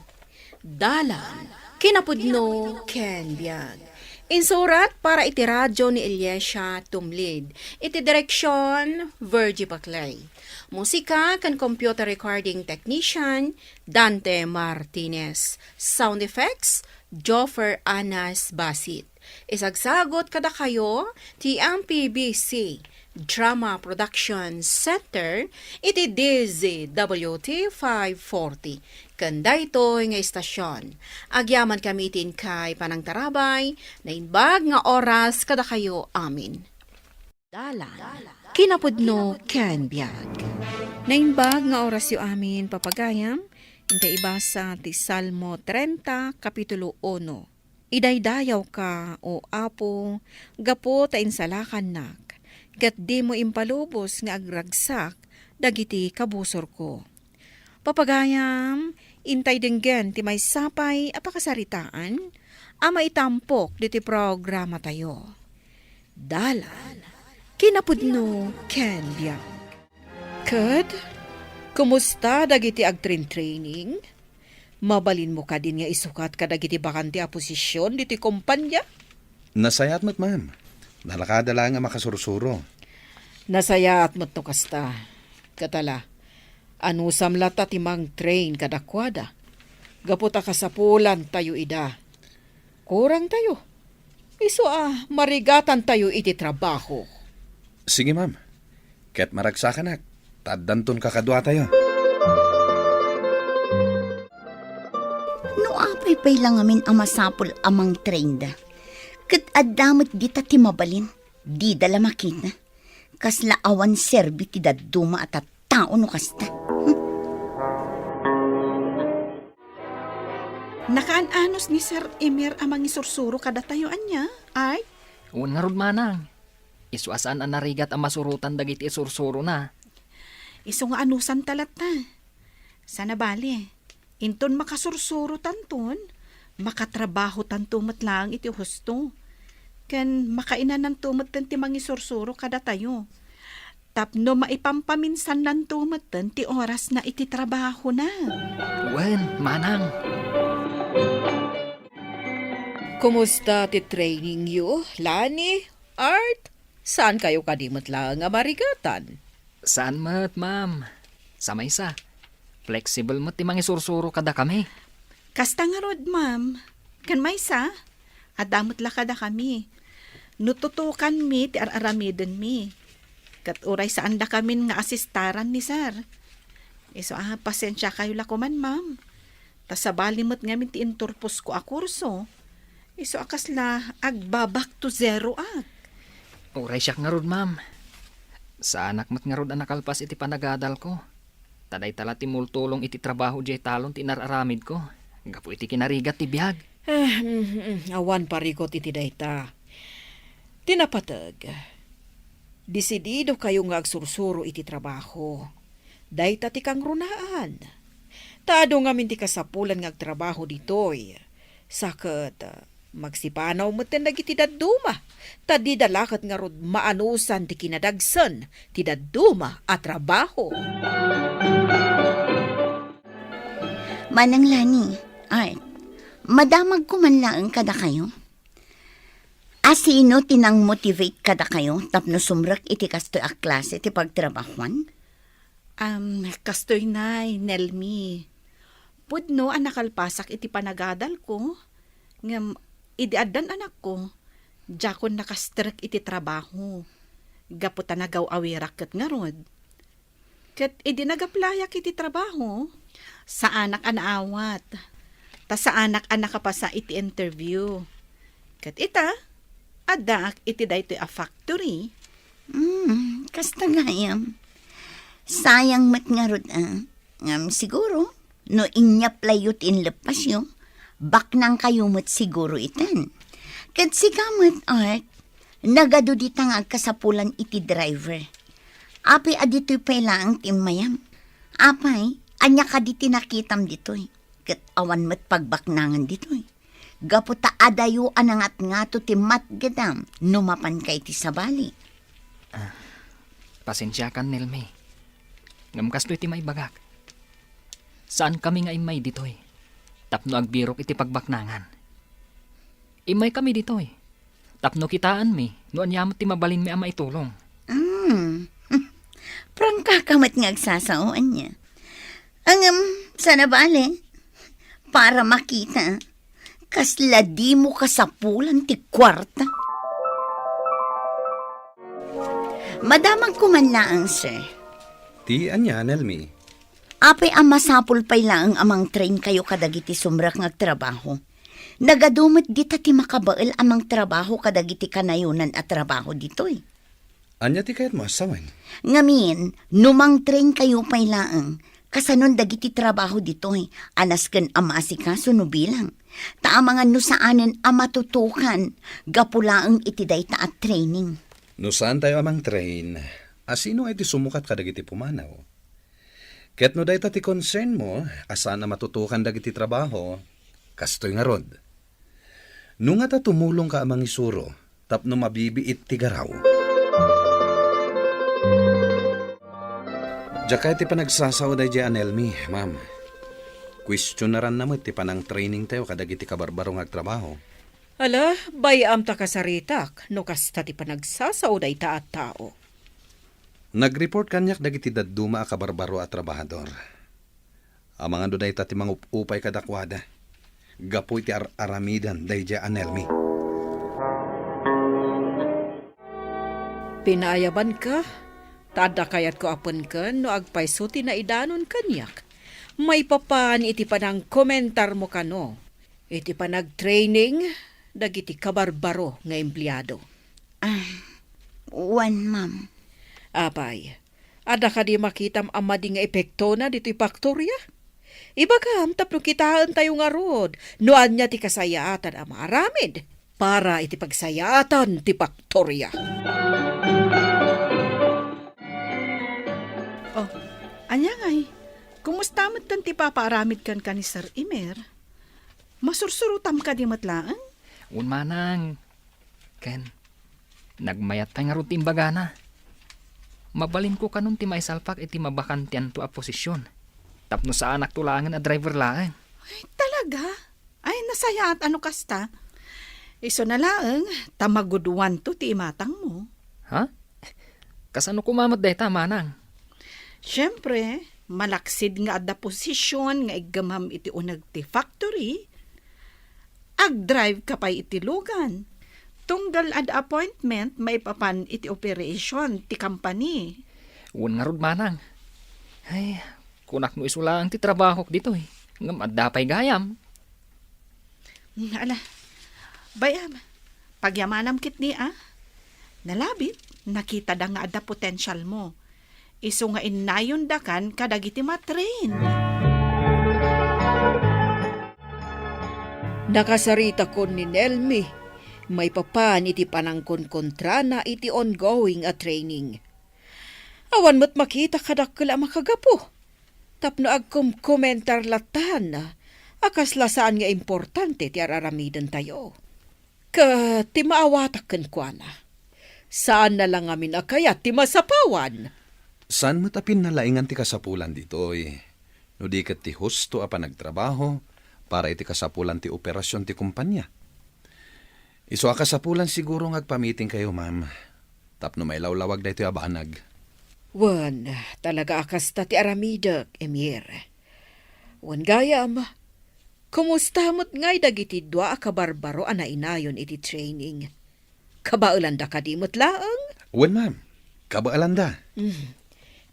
Dalan, kinapudno, ken biag. Insurat para iti radyo ni Eliesa Tumlid. Iti direksyon, Virgie Paclay. Musika ken computer recording technician, Dante Martinez. Sound effects, Joffer Anas Basit. Isagsagut kadakayo ti M P B C Drama Production Center iti D Z W T five forty. Ken daytoy nga istasion, agyamankami iti inkay panangtarabay, naimbag nga oras kadakayo amin. Dalan, kinapudno ken biag. Naimbag nga orasyo amin, papagayam, intay ibasa ti Salmo treinta, kapitulo uno. Idaydayawka, O Apo, gapu ta insalakannak, ket dimo impalubos nga agragsak dagiti kabusorko. Papagayam, intay denggen ti maysa pay a pakasaritaan a maitampok ditoy programatayo. Dalan, kinapudno ken biag. Ket, kumusta dagiti agtrain-training? Mabalinmo kadin nga isukat kadagiti bakante a posision ditoy kompania? Nasayaat met, ma'am. Nalakada laeng a makasursuro. Nasayaat met no kasta. Ket ala, anusam latta ti mangtrain kadakuada? Gapu ta kasapulantayo ida. Kurangtayo. Isu a marigatantayo iti trabaho. Sige, ma'am. Ket maragsakanak, ta addanton kakaduatayo. No apay pay la ngamin a masapul a mangtrainda, ket adda met dita ti mabalin, dida la makita. Kasla awan serbi ti dadduma a tattao no kasta. Nakaan-anos ni Sir Emer a mangisursuro kadatayo, ania, Art? Wen ngarud, manang. Isu a saan a narigat a masurotan dagiti isursurona. Isu nga anusanta latta. Sana bale, inton makasursurotanton, makatrabahotanto met laeng iti husto. Ken makainananto metten ti mangisursuro kadatayo. Tapno maipampaminsannanto metten ti orasna iti trabahona. Wen, manang. Kumusta ti trainingyo, Lani, Art? Saankayo kadi met laeng a marigatan? Saan met, ma'am. Sa maysa, flexible met ti mangisursuro kadakami. Kasta ngarud, ma'am. Ken maysa, adda met la kadakami. No tutukanmi ti ar-aramidenmi. Ket uray saandakamin nga asistaran ni Sir. Isu a, pasensiakayo la koman, ma'am. Ta sabali met ngamin ti inturposko a kurso. Isu a kasla agba-back to zero ak. Uray siak ngarud, ma'am. Saanak met ngarud a nakalpas iti panagadalko. Ta dayta la ti multulong iti trabaho diay talon ti inar-aramidko gapu iti kinarigat ti biag. Eh, mm, mm, awan parigot iti dayta. Ti napateg, disididokayo nga agsursuro iti trabaho. Dayta ti kangrunaan. Ta adu ngamin ti kasapulan nga agtrabaho ditoy. Sa ket, ah, magsipanaw metten dagiti dadduma, ta dida la ket ngarud maanusan ti kinadagsen ti dadduma a trabaho. Manang Lani, Art, madamagko man laeng kadakayo. Asino ti nang-motivate kadakayo tapno sumrek iti kastoy a klase ti pagtrabahuan? Am, kastoy nay, Nelmi. Pudno a nakalpasak iti panagadalko, ngem idi addan anakko, diakon nakastrek iti trabaho. Gapu ta nagaw-awirak ket ngarud. Ket idi nag-applyak iti trabaho, saanak a naawat. Ta saanak a nakapasa iti interview. Ket ita, addaak iti daytoy a factory. Hmm, kasta gayam. Sayang met ngarud, a. Ngem siguro, no inyaplayyo ti inleppasyo, baknangkayo met siguro itan. Ket sika met, Art, nagadu dita nga agkasapulan iti driver. Apay a ditoy pay laeng ti immayam? Apay, ania kadi ti nakitam ditoy? Ket awan met pagbaknangan ditoy. Gapu ta adayo a nangatngato ti matgedam no mapanka iti sabali. Ah, pasensiakan, Nelmi. Ngem kastoy ti maibagak. Saankami nga immay ditoy tapno agbirok iti pagbaknangan. Immaykami ditoy tapno kitaenmi no ania met ti mabalinmi a maitulong. Hmm. Prangkaka met nga agsasao, ania? Ngem, saan a bale, para makita, kasla dimo kasapulan ti kuarta. Madamagko man laeng, sir. Ti ania, Nelmi? Apay a masapul pay laeng a mangtrainkayo kadagiti sumrek nga agtrabaho? Nagadu met dita ti makabael a mangtrabaho kadagiti kanayonan a trabaho ditoy. Ania ti kayatmo a sawen? Ngamin, no mangtrainkayo pay laeng, kasanon dagiti trabaho ditoy a nasken a maasikaso no bilang? Ta amangan no saanen a matutukan gapu laeng iti dayta a training. No saantayo a mangtrain, a sino ngay ti sumukat kadagiti pumanaw? Ket no dayta ti concern mo, a saan a matutukan dagiti trabaho, kastoy ngarud. No ngata tumulongka a mangisuro tapno mabibiit ti garaw. Diak kayat ti panagsasao daydiay a Nelmi, ma'am. Kuestionaranna met ti panangtrainingtayo kadagiti kabarbaro nga agtrabaho. Ala, bay-am ta kasaritak no kasta ti panagsasao dayta a tao. Nagreport kaniak dagiti dadduma a kabarbaro a trabahador. Amangan no dayta ti mangup-upay kadakuada gapu iti ar-aramiden daydiay a Nelmi. Pinaayabanka, ta adda kayatko a penken no agpayso ti naidanon kaniak maipapan iti panangkomentarmo kano iti panagtraining dagiti kabarbaro nga empleado. Ah, wen, ma'am. Apay, adda kadi makitam a madi nga epektona ditoy paktoria? Ibagam tapno kitaentayo ngarud no ania ti kasayaatan a maaramid para iti pagsayaatan ti paktoria. Oh, ania ngay? Kumusta met ti papaaramid kenka ni Sir Imer? Masursurotam kadi met laeng? Wen, manang. Ken, nagmayat pay ngarud ti imbagana. Mabalinko kanon ti maisalpak iti mabakantianto a posisyon. Tapno saanakto laengen a driver laeng. Ay, talaga? Ay, nasayaat a no kasta. Isuna laeng, ta maguduanto ti imatangmo. Ha? Kasano koma met dayta, manang? Siempre, malaksid nga adda posisyon nga iggemam iti uneg ti factory, agdrive ka pay iti lugan. Tunggal adda appointment maipapan iti operation ti company. Wen ngarud, manang. Ay, kunak no isu laeng ti trabahok ditoy, ngem adda pay gayam. Hmm, ala, bay-am, pagyamanam ketdi, a. Nalabit, nakitada nga adda potensialmo. Isu nga innayondakan kadagiti matrain. Nakasaritakon ni Nelmi maipapan iti panangkonkontrana iti ongoing a training. Awan met makita kadakkel a makagapu tapno agkumkomentar lattan a kasla saan nga importante ti ar-aramidentayo. Ket ti maawatak kenkuana, saanna la ngamin a kayat ti masapawan. Saan met a pinnalaingan ti kasapulan ditoy, no di ket ti husto a panagtrabaho para iti kasapulan ti operasion ti kompania. Isu a kasapulan siguro nga agpamitingkayo, ma'am, tapno mailawlawag daytoy a banag. Wen, talaga a kasta ti aramidek, Emir. Wen gayam, kumusta met ngay dagiti dua a kabarbaro a nainayon iti training? Kabaelanda kadi met laeng? Wen, ma'am. Kabaelanda. Mm.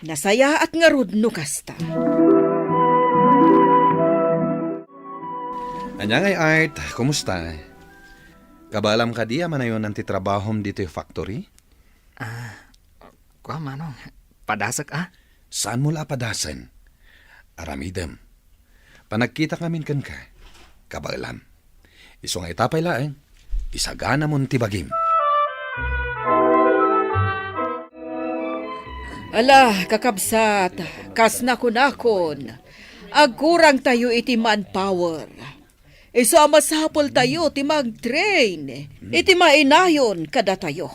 Nasayaat ngarud no kasta. Ania ngay, Art, kumusta? Kabaelam kadi a manayonan ti trabahom ditoy factory? Ah, kua, Manong, padasek a? Saanmo la a padasen? Aramidem. Panagkitak ngamin kenka. Kabaelam. Isu nga ita pay laeng, isaganamon ti bagim. Ala, kakabsat, kas nakunakon, agkurangtayo iti manpower. Isu a masapultayo ti mag-train iti mainayon kadatayo.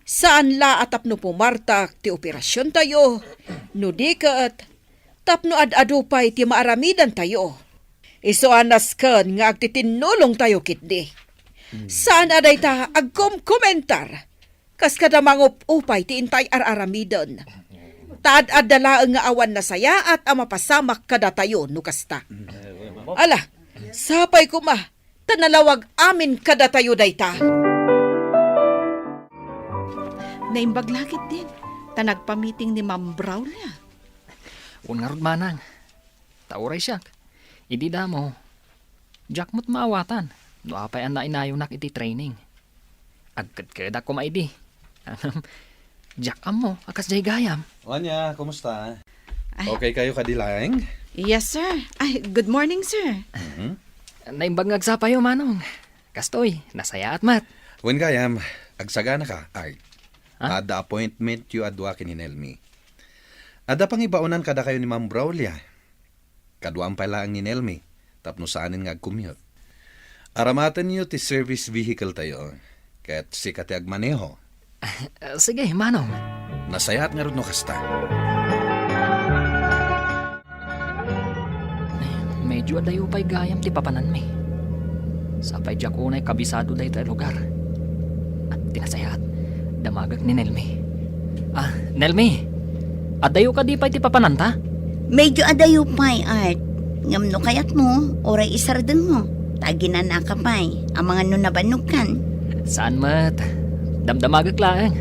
Saan la a tapno pumartak ti operasiontayo, no di ket tapno ad-adu pay ti maaramidantayo. Isu a nasken nga agtitinnulongtayo ketdi. Saan a dayta agkumkomentar kas kada mangup-upay ti intay ar-aramiden. Ta ad-adda laeng nga awan nasayaat a mapasamak kadatayo no kasta. Ala, sapay koma ta nalawag amin kadatayo dayta. Naimbag la ketdin, ta nagpamiting ni Ma'am Brawlia. Wen ngarud, Manang. Ta uray siak, idi damo, diak met maawatan no apay a nainayonak iti training. Agkedkedak koma idi. Diak ammo a kasdiay gayam. Ania, kumusta? Ay. Okay kayo kadi laeng? Yes, sir. Ay, good morning, sir. Mhm. Naimbag nga agsapayo, Manong. Kastoy, nasayaat met. Wen gayam, agsagana ka, Art. Ha? Adda appointment yo a dua ken ni Nelmi. Adda pangibaonan kadakayo ni Ma'am Brawlia. Kaduam pay laeng ni Nelmi, tapno saanen nga agcommute. Aramatenyo ti service vehicle tayo, ket sika ti agmaneho. Ah, sige, Manong. Nasayaat ngarud no kasta. Medyo adayo pay gayam ti papananmi. Sapay diak unay kabisado daytoy a lugar. Ah, ti nasayaat, damagek ni Nelmi. Ah, Nelmi, adayo kadi pay ti papananta? Medyo adayo pay, Art. Ngem no kayatmo, uray isardengmo. Ta aginanaka pay, amangan no nabannogkan. Saan met. Damdamagek laeng.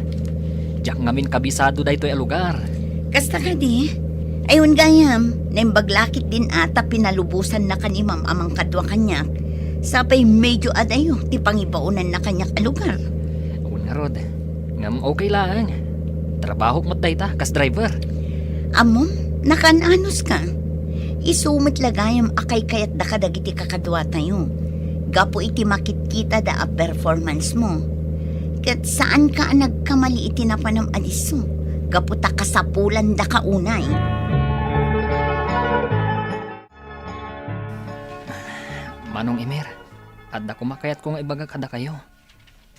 Diak ngamin kabisado daytoy a lugar. Kasta kadi? Ay, wen gayam, naimbag la ketdin a ta pinalubosannaka ni Ma'am a mangkadua kaniak. Sapay medyo adayo ti pangibaonanna kaniak a lugar. Wen ngarud. Ngem okay laeng. Trabahok met dayta kas driver. Ammom, nakaan-anos ka. Isu met la gayam a kaykayatda kadagiti kakaduatayo. Gapu iti makitkitada a performance mo. Ket saanka a nagkamali iti napanam a disso. Gapu ta kasapulandaka unay. Manong Emer, adda koma kayatko nga ibaga kadakayo.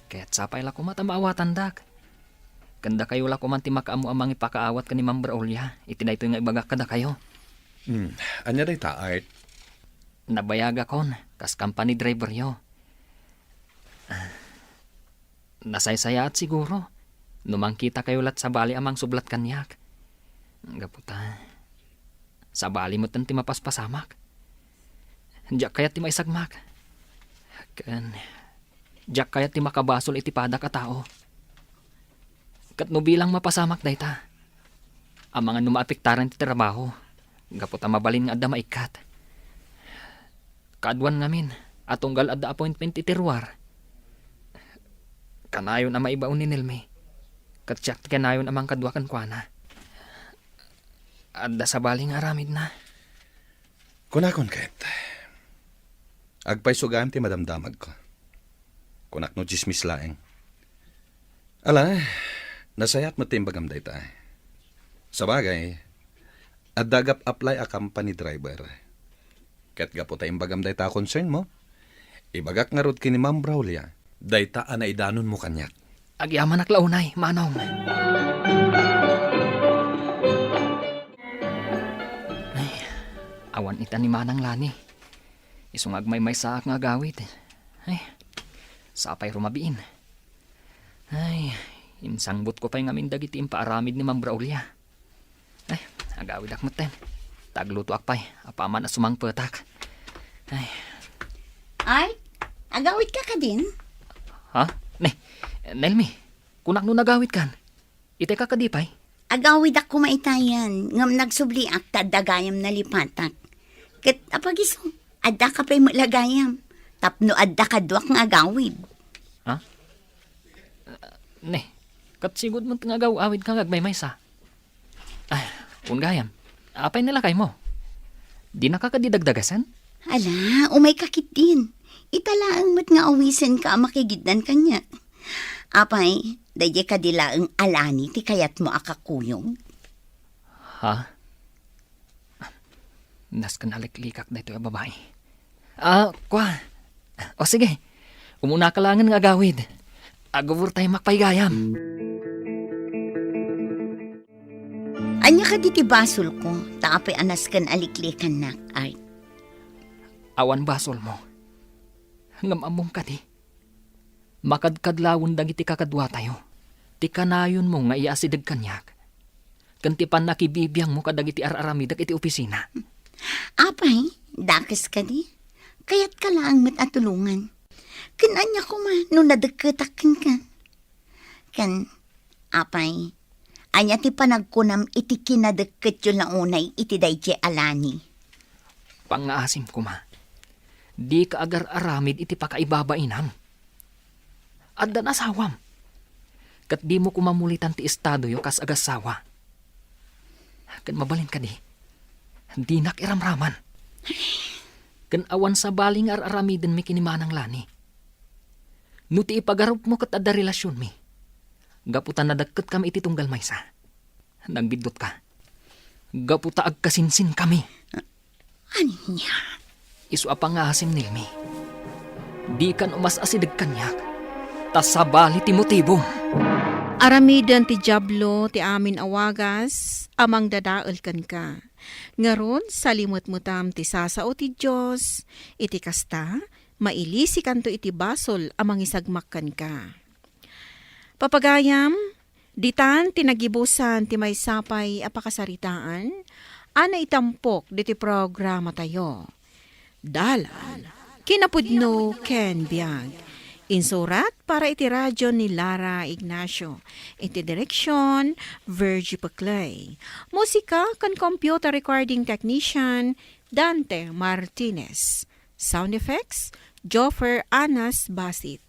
Ket sapay la koma ta maawatandak. Ken dakayo la koman ti makaammo a mangipakaawat ken ni Ma'am Brawlia iti daytoy nga ibagak kadakayo. Hmm, ania dayta, Art? Nabayagakon kas company driveryo. Ah, nasaysayaat siguro no mangkitakayo la't sabali a mangsublat kaniak. Gapu ta, sabali metten ti mapaspasamak. Diak kayat ti maisagmak. Ken diak kayat ti makabasol iti padak a tao. Ket no bilang mapasamak dayta, amangan no maapektaran ti trabaho, gapu ta mabalin nga adda maikkat. Kaaduan ngamin a tunggal adda appointment iti ruar. Kanayon a maibaon ni Nelmi, ket siak ti kanayon a mangkadua kenkuana. Adda sabali nga aramidna. Kunakon ket, agpayso gayam ti madamdamagko. Kunak no tsismis laeng. Ala, nasayaat met ti imbagam dayta. Sabagay, adda gap-, apply a company driver. Ket gapu ta imbagam dayta a concern mo, ibagak ngarud ken ni Ma'am Brawlia dayta a naidanonmo kaniak. Agyamanak la unay, Manong. Ay, awan ita ni Manang Lani. Isu nga agmaymaysaak nga agawid. Ay, sapay rumabiin. Ay, insangbutko pay ngamin dagiti impaaramid ni Ma'am Brawlia. Ay, agawidak metten. Ta aglutoak pay, apaman a sumangpetak. Ay. Ay, agawidka kadin? Ha? Ne, Nelmi, kunak no nagawidkan. Itay ka kadi pay? Agawidak koma itayan, ngem nagsubliak ta adda gayam nalipatak. Ket apagiso, Addaka pay met la gayam, tapno adda kaduak nga agawid. Ha? Ne, ket sigud met nga agaw-awidka nga agmaymaysa. Ay, kun gayam, apay ni lakaymo? Dinaka kadi dagdagasen? Ala, umayka ketdin. Ita laeng met nga awisenka a makigiddan kaniak. Apay, daydiay kadi laeng a Lani ti kayatmo a kakuyog? Ha? Nasken a liklikak daytoy a babai. Ah, kua. O sige, umunaka laengen nga agawid. Ag-overtime-ak pay gayam. Ania kadi ti basolko, ta apay a nasken a liklikannak, Art? Awan basolmo. Ngem ammom kadi? Makadkadlawen dagiti kakaduatayo ti kanayonmo nga iyaasideg kaniak, ken ti pannakibibiangmo kadagiti ar-aramidek iti opisina. Apay, dakes kadi? Kayatka laeng met a tulongan. Ken ania koma no nadekketak kenka? Ken, apay, ania ti panagkunam iti kinadekketyo la unay iti daydiay a Lani? Pangngaasim koma, dika agar-aramid iti pakaibabainam. Addan asawam. Ket dimo koma mulitan ti estadoyo kas agassawa. Ket mabalin kadi, dinak iramraman. Ken awan sabali nga ar-aramidenmi ken ni Manang Lani. No ti ipagarupmo ket adda relasionmi, gapu ta nadakketkami iti tunggal maysa. Nagbiddutka. Gapu ta agkasinsinkami. Ania? Isu a pangngaasim, Nelmi. Dikan umas-asideg kaniak, ta sabali ti motibom. Aramiden ti Diablo ti amin a wagas a mangdadael kenka. Ngarud, salimetmetam ti sasao ti Dios. Iti kasta, mailisikanto iti basol a mangisagmak kenka. Papagayam, ditan ti nagibusan ti maysa pay a pakasaritaan a naitampok ditoy programatayo. Dalan, kinapudno ken biag. Insurat para iti radio ni Lara Ignacio. Iti direksyon, Virgie Peclay. Musika ken computer recording technician, Dante Martinez. Sound effects, Joffer Anas Basit.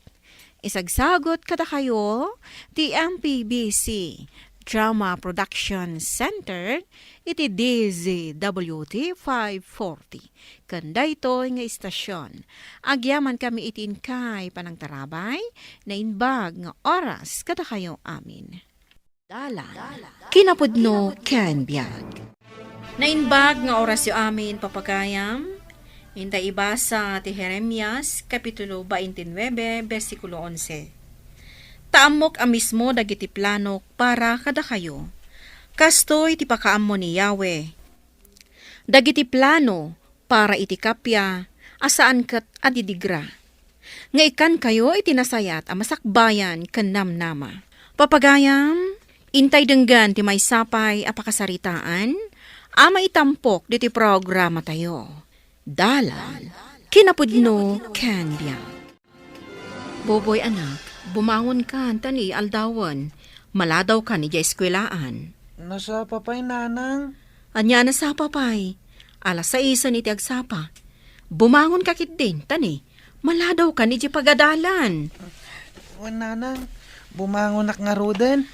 Isagsagut kadakayo ti M P B C Drama Production Center iti D Z W T five forty. Ken daytoy nga istasyon, agyamankami iti inkay panangtarabay, naimbag nga oras kadakayo amin. Dalan, kinapudno ken biag. Naimbag nga orasyo amin, papagayam. Intay ibasa ti Jeremias, Kapitulo twenty-nine, bersikulo onse. Ta ammok a mismo dagiti planok para kadakayo. Kastoy ti pakaammo ni Yahweh. Dagiti plano para iti kappia a saan ket a didigra, nga ikkankayo iti nasayaat a masakbayan ken namnama. Papagayam, intay denggen ti maysa pay a pakasaritaan a maitampok ditoy programatayo. Dalan, kinapudno ken biag. Boboy, anak, bumangonkan ta ni aldawen. Maladawkan idiay eskuelaan. Nasapa pay, nanang? Ania a nasapa pay? Alas saisen iti agsapa. Bumangonka ketdin, ta ni maladawkan idiay pagadalan. Wen, nanang, bumangonak ngaruden.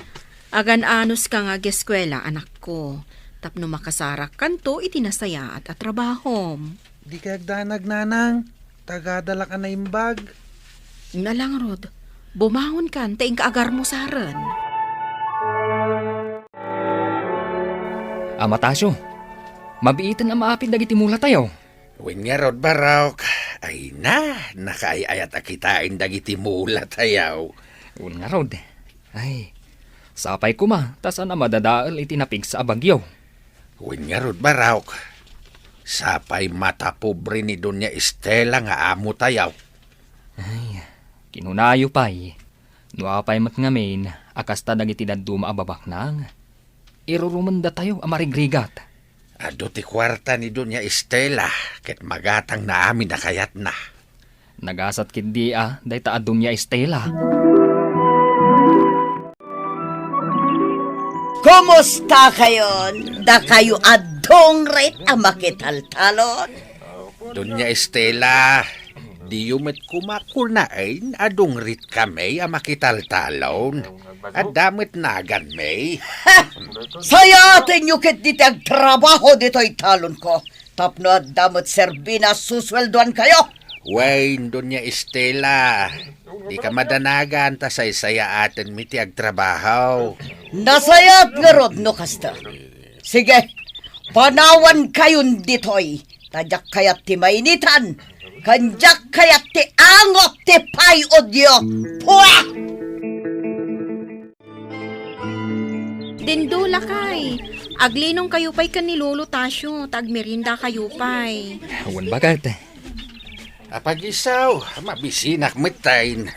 Agan-anoska nga ageskuela, anakko, tapno makasarakkanto iti nasayaat a trabahom. Dika agdanag, nanang. Tagadalak a naimbag. Nalangrod, bumangonkan ta inka agarmo saren. Ama Tasio, mabiiten a maapid dagiti mulatayo. Wen ngarud, Barok. Ay na, nakaay-ayat a kitaen dagiti mulatayo. Wen ngarud. Ay, sapay koma, ta saan a madadael iti napigsa a bagyo. Wen ngarud, Barok. Sapay matapobre ni Doña Estela nga amotayo. Ay, kinunayo pay, no apay met ngamin a kasta dagiti dadduma a babaknang, irurumendatayo a marigrigat. Adu ti kuarta ni Doña Estela ket magatangna amin a kayatna. Nagasat ketdi a dayta a Doña Estela. Kumusta kayon? Dakayo a dungrit a makitaltalon? Doña Estela, diyo met koma kunaen a dungritkami a makitaltalon. Adda met naganmi. Sayatenyo ketdi ti agtrabaho ditoy talonko tapno adda met serbina a susueldoankayo. Wen, Doña Estela, dika madanagan ta saysayaatenmi ti agtrabaho. Nasayaat ngarud no kasta. Sige, panawankayon ditoy, ta diak kayat ti mainitan, ken diak kayat ti angot ti pay-odyo. Pua! Dindo, lakay, aglinongkayo pay ken ni Lolo Tasio, ta agmeriendakayo pay. Wen, baket. Apagisaw, mabisinak metten.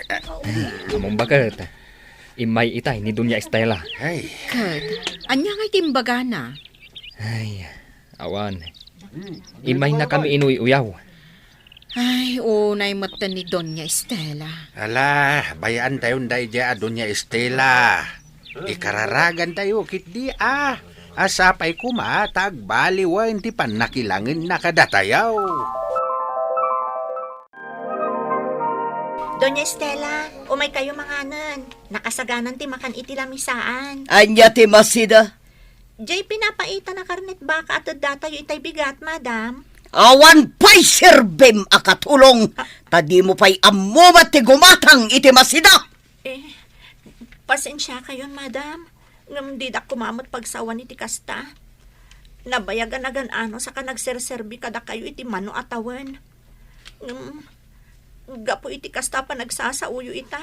Ammom, baket. Immay itay ni Doña Estela. Ay. Ket, ania ngay ti imbagana? Ay, awan. Immaynakami inuy-uyaw. Ay, unay metten ni Doña Estela. Ala, bay-antayon daydiay a Doña Estela. Ikararagantayo ketdi a. A sapay koma ta agbaliwen ti pannakilangenna kadatayo. Doña Estela, umaykayo manganen. Nakasaganan ti makan iti lamisaan. Ania ti masida? Diay pinapaita a karnet baka a teddatayo itay bigat, madam. Awan pay serbim a katulong, Ah. ta dimo pay ammo met ti gumatang iti masida. Eh, pasensiakayon, madam. Ngem didak koma met pagsawan iti kasta. Nabayag a nagan-ano saka nagserserbi kadakayo iti mano a tawen. Ngem, gapu iti kasta a panagsasaoyo ita,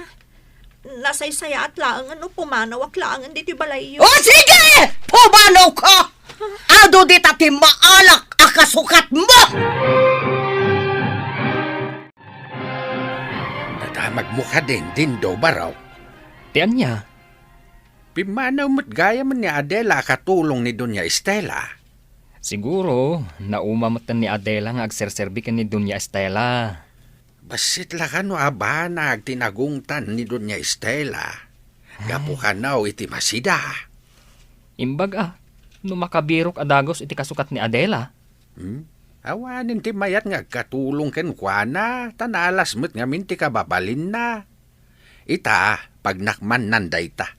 nasaysayaat laengen no pumanawak laengen ditoy balayyo. O sige! Pumanawka! Adu dita ti maalak a kasukatmo! Nadamagmo kadin, Dindo, barok? Ti ania? Pimmanaw met gayam ni Adela a katulong ni Doña Estela. Siguro, nauma met ni Adela nga agserserbi ken ni Doña Estela. Bassit la kano a banag ti nagungtan ni Doña Estela. Gapu Ay. kano iti masida. Imbag a, no makabirok a dagus iti kasukat ni Adela. Hmm? Awanen ti mayat nga agkatulong kenkuana, ta naalas met ngamin ti kababalinna. Ita, pagnakmannan dayta.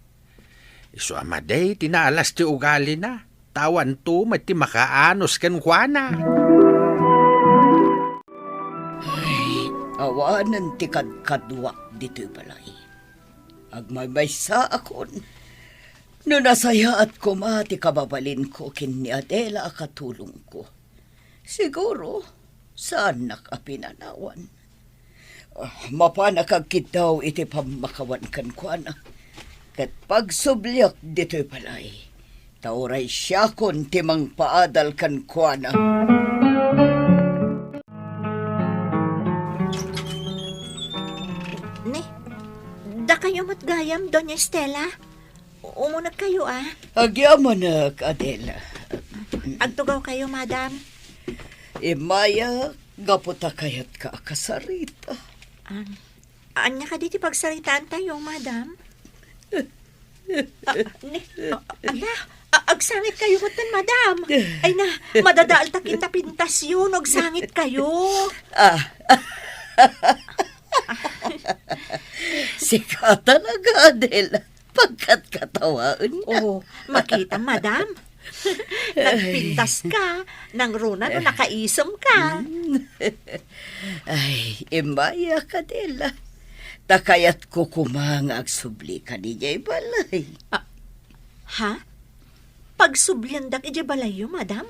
Isu a madi ti naalas ti ugalina, ta awanto met ti makaanus kenkuana. Ay, awanen ti kadkaduak ditoy balay. Agmaymaysaakon. No nasayaat koma ti kababalinko ken ni Adela a katulongko. Siguro, saannak a pinanawan. Ah, mapanak agkiddaw iti pammakawan kenkuana. Ket pagsubliak ditoy balay, ta uray siakon ti mangpaadal kenkuana. Ne, dakayo met gayam, Doña Estela? Umunegkayo, a? Agyamanak, Adela. Agtugawkayo, madam. Immayak, gapu ta kayatka a kasarita. Am, ania kadi ti pagsaritaantayo, madam? Ah, ni, ah, ala, ah, agsangitkayo metten, madam. Ay na, madadael ta kinta pintasyo no agsangitkayo. Ah. Sika talaga, Adela. Pagkatkatawaennak. Oh, makita, madam. Nagpintaska, nangruna no Ay. nakaisemka. Mm. Ay, immayak, Adela. Ta kayatko koma nga agsublika idiay balay. Ah, ha? Pagsubliandak idiay balayyo, madam?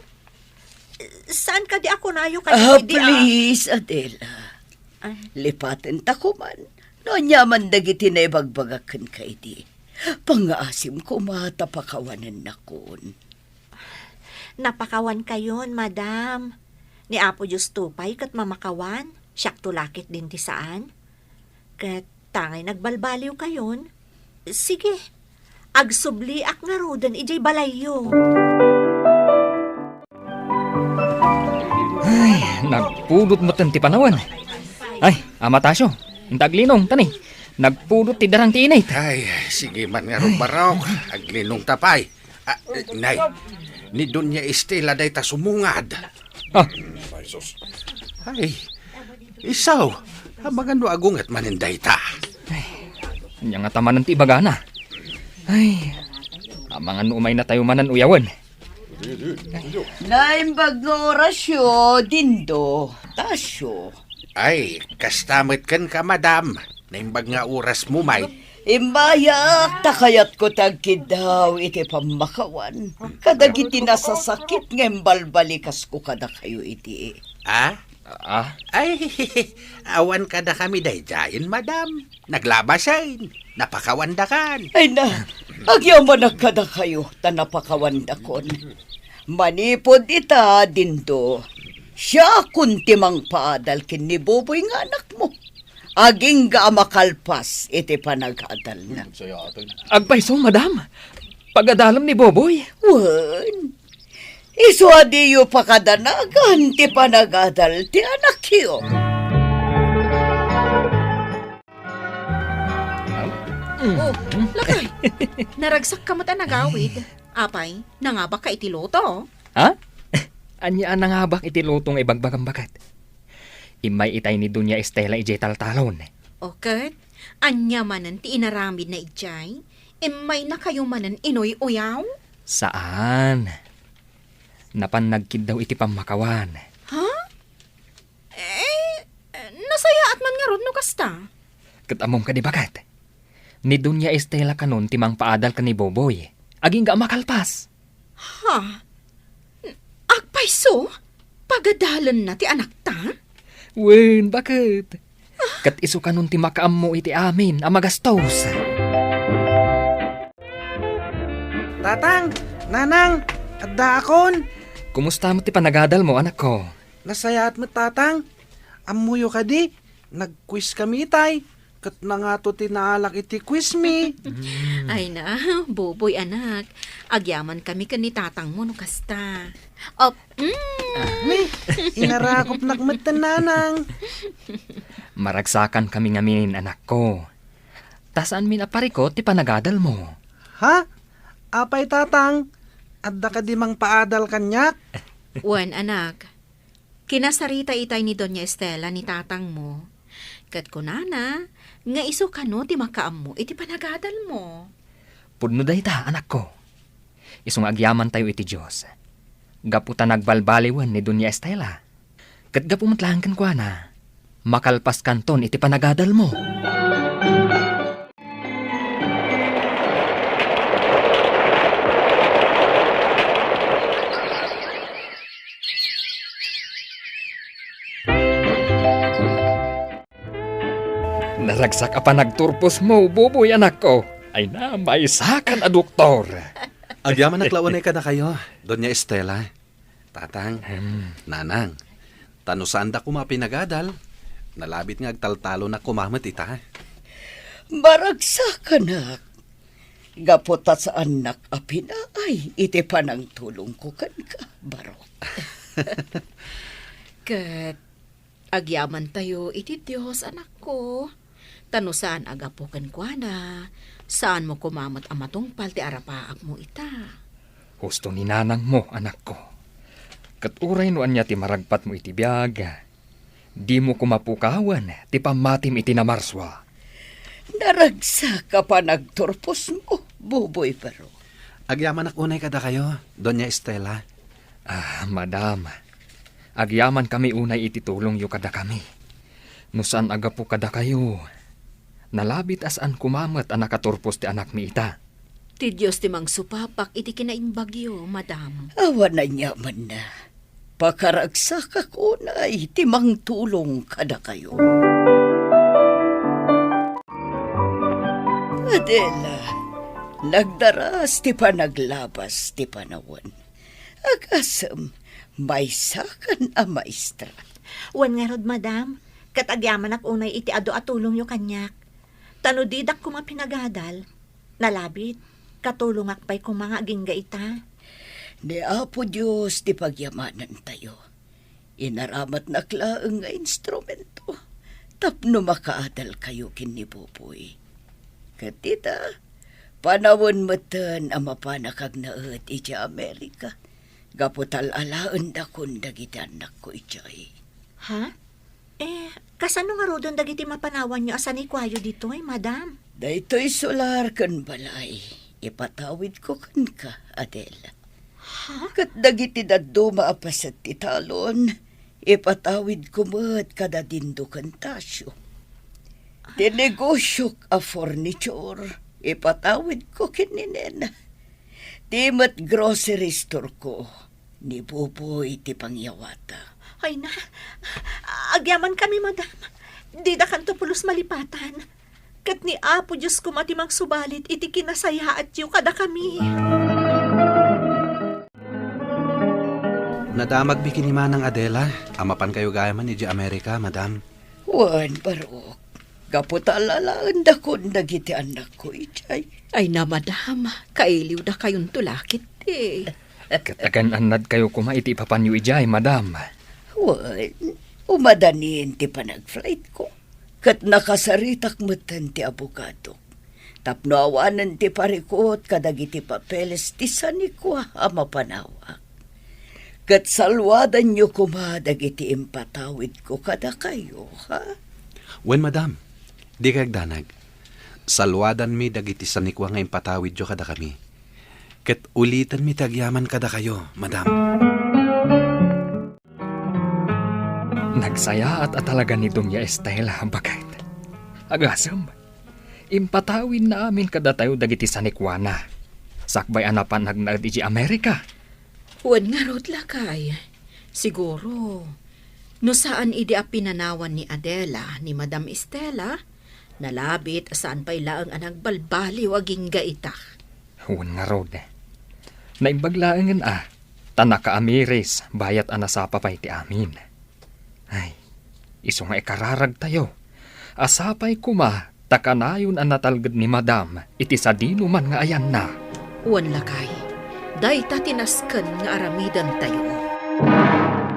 Saan kadi a kunayo kadi Ah, idi a please, Adela. Ay. Lipatenta koman no aniaman dagiti naibagbagak kenka idi. Pangngaasim koma ta pakawanennakon. Napakawankayon, madam. Ni Apo Diosto pay ket mamakawan, siakto la ketdin ti saan. Ket tangay nagbalbaliwkayon, sige, agsubliak ngaruden idiay balayyo. Ay, nagpudot metten ti panawen. Ay, Ama Tasio, inta aglinong, tani. Nagpudot ti darang ti init. Ay, sige man ngarud, Ay. Barok. Aglinongta pay. Ah, eh, nay, ni Doña Estela dayta sumungad. Ah. Ay, sus. Ay, isu, amangan no agunget manen dayta. Ay, ania ngata manen ti ibagana? Ay, amangan no umaynatayo manen uyawen. Naimbag nga orasyo, Dindo, Tasyo. Ay, kasta met kenka, madam. Naimbag nga orasmo, may. Immayak, ta kayatko ti agkiddaw iti pammakawan kadagiti nasasakit nga imbalbalikasko kadakayo idi. Ah? Ah? Ay, awan kadakami daydiayen, madam. Naglabasen, napakawandakan. Ay na, agyamanak kadakayo ta napakawandakon. Manipud ita, Dindo, siakon ti mangpaadal ken ni Boboy nga anakmo. Agingga a makalpas iti panagadalna. Agpayso, madam. Pagadalem ni Boboy. Wen, isu a diyo pakadanagan ti panagadal ti anakyo. Oh, lakay. Naragsakka met a nagawid. Apay, nangabakka iti luto? Ha? Ania a nangabak iti luto nga ibagbagam, baket? Immay itay ni Doña Estela idiay taltalon. O ket, ania manen ti inaramidna idiay? Immaynakayo manen inuy-uyaw? Saan. Napan nagkiddaw iti pammakawan. Ha? Eh, nasayaat man ngarud no kasta. Ket ammom kadi, baket? Ni Doña Estela kanon ti mangpaadal ken ni Boboy. Agingga a makalpas. Ha? Agpayso? Pagadalenna ti anakta? Wen, baket. Ket isu kanon ti makaammo iti amin a magastos. Tatang, Nanang, addaakon. Kumusta met ti panagadalmo, anakko? Nasayaat met, Tatang. Ammoyo kadi, nag-quiz kami itay, ket nangato ti naalak iti quiz mi. Ay na, Boboy, anak. Agyaman kami ken ni tatangmo no kasta. Op, mm. Ni, inarakopnak met, Nanang. Maragsakan kami ngamin, anakko. Ta saanmin a parikut ti panagadalmo. Ha? Apay, Tatang? Adda kadi mangpaadal kaniak? Wen, anak. Kinasarita itay ni Doña Estela ni tatangmo. Ket kunana nga isu kano ti makaammo iti panagadalmo. Pudno dayta, anakko. Isu nga agyamantayo iti Dios. Gapu ta nagbalbaliwen ni Doña Estela. Ket gapu met laeng kenkuana, makalpaskanton iti panagadalmo. Naragsak a panagturposmo, Boboy, anakko. Ay na, maysakan a doktor. Agyamanak la unay kadakayo, Doña Estela. Tatang, Nanang, ta no saanda koma a pinagadal, nalabit nga agtaltalonak koma met ita. Maragsakanak, gapu ta saannak a pinaay iti panangtulongko kenka, Barok. Ket agyamantayo iti Dios, anakko. Ta no saan a gapu kenkuana, saanmo koma met a matungpal ti arapaapmo ita. Husto ni nanangmo, anakko. Ket uray no ania ti maragpatmo iti biag, dimo koma pukawen ti pammatim iti namarsua. Naragsak a panagturposmo, Boboy Barok. Agyamanak unay kadakayo, Doña Estela. Ah, madam, agyaman kami unay iti tulongyo kadakami. No saan a gapu kadakayo, nalabit a saan koma met a nakaturpos ti anakmi ita. Ti Dios ti mangsupapak iti kinaimbagyo, madam. Awan aniamanna. Pakaragsakak unay ti mangtulong kadakayo. Adela, nagdaras ti panaglabas ti panawen. Agasem, maysakan a maestra. Wen ngarud, madam, ket agyamanak unay iti adu a tulongyo kaniak. Ta no didak koma pinagadal, nalabit, katulongak pay koma nga agingga ita. Ni Apo Dios ti pagyamanantayo. Inaramatnak laeng nga instrumento tapno makaadalkayo ken ni Boboy. Ket ita, panawen metten a mapanak agnaed idiay Amerika. Gapu ta al-alaendakon dagiti annakko idiay. Ha? Eh, kasano ngaruden dagiti mapanawanyo a sanikuayo ditoy, madam? Daytoy solar ken balay, ipatawidko kenka, Adela. Ha? Ket dagiti dadduma a paset ti talon, ipatawidko met kada Dindo ken Tasio. Ti negosiok a furniture, ipatawidko ken ni Nena. Ti met grocery store-ko, ni Buboy ti pangyawata. Ay na, agyamankami, madam. Didakanto pulos malipatan. Ket ni Apo Dios koma ti mangsubalit iti kinasayaatyo kadakami. Nadamagmi ken ni Manang Adela a mapankayo gayam idiay Amerika, madam. Wen, barok. Gapu ta al-alaendakon dagiti annakko idiay. Ay na, madam, kailiwdakayonto la ketdi. Ket agan-annadkayo koma iti ipapanyo idiay, madam. Wen, umadanin ti panagflightko. Ket nakasaritak metten ti abogadok. Tapno awanen ti parikut kadagiti papeles ti sanikua a mapanawak. Ket saluadanyo koma dagiti impatawidko kadakayo, ha? Wen, madam. Dikay agdanag. Saluadanmi dagiti sanikua nga impatawidyo kadakami. Ket ulitenmi ti agyaman kadakayo, madam. Nagsayaat a talaga ni Doña Estela, baket. Agasem, impatawidna amin kadatayo dagiti sanikuana. Sakbay a napan nagnaed iti Amerika. Wen ngarud, lakay. Siguro, no saan idi a pinanawan ni Adela ni Madam Estela, nalabit a saan pay laeng a nagbalbaliw agingga ita. Wen ngarud. Naimbag laengen a, ta nakaamiris bayat a nasapa pay ti amin. Ay, isu nga ikararagtayo. A sapay koma ta kanayon a natalged ni Madam iti sadinoman nga ayanna. Wen lakay, dayta ti nasken nga aramidentayo.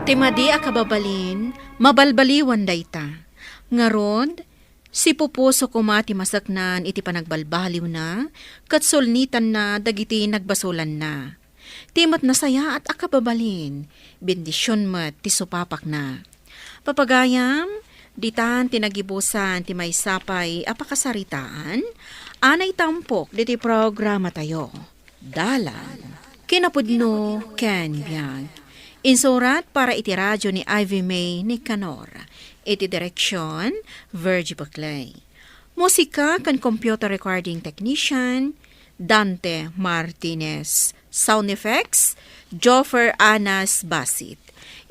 Ti madi a kababalin, mabalbaliwan dayta. Ngarud, sipupuso koma ti maseknan iti panagbalbaliwna, ket sulnitanna dagiti nagbasolanna. Ti met nasayaat a kababalin, bendision met ti supapakna. Papagayam, ditan ti nagibusan ti maysa pay a pakasaritaan a naitampok ditoy programatayo. Dalan, kinapudno ken biag. Insurat para iti radio ni Ivy May Nicanor. Iti direksyon, Virgie Buclay. Musika ken computer recording technician, Dante Martinez. Sound effects, Joffer Anas Basit.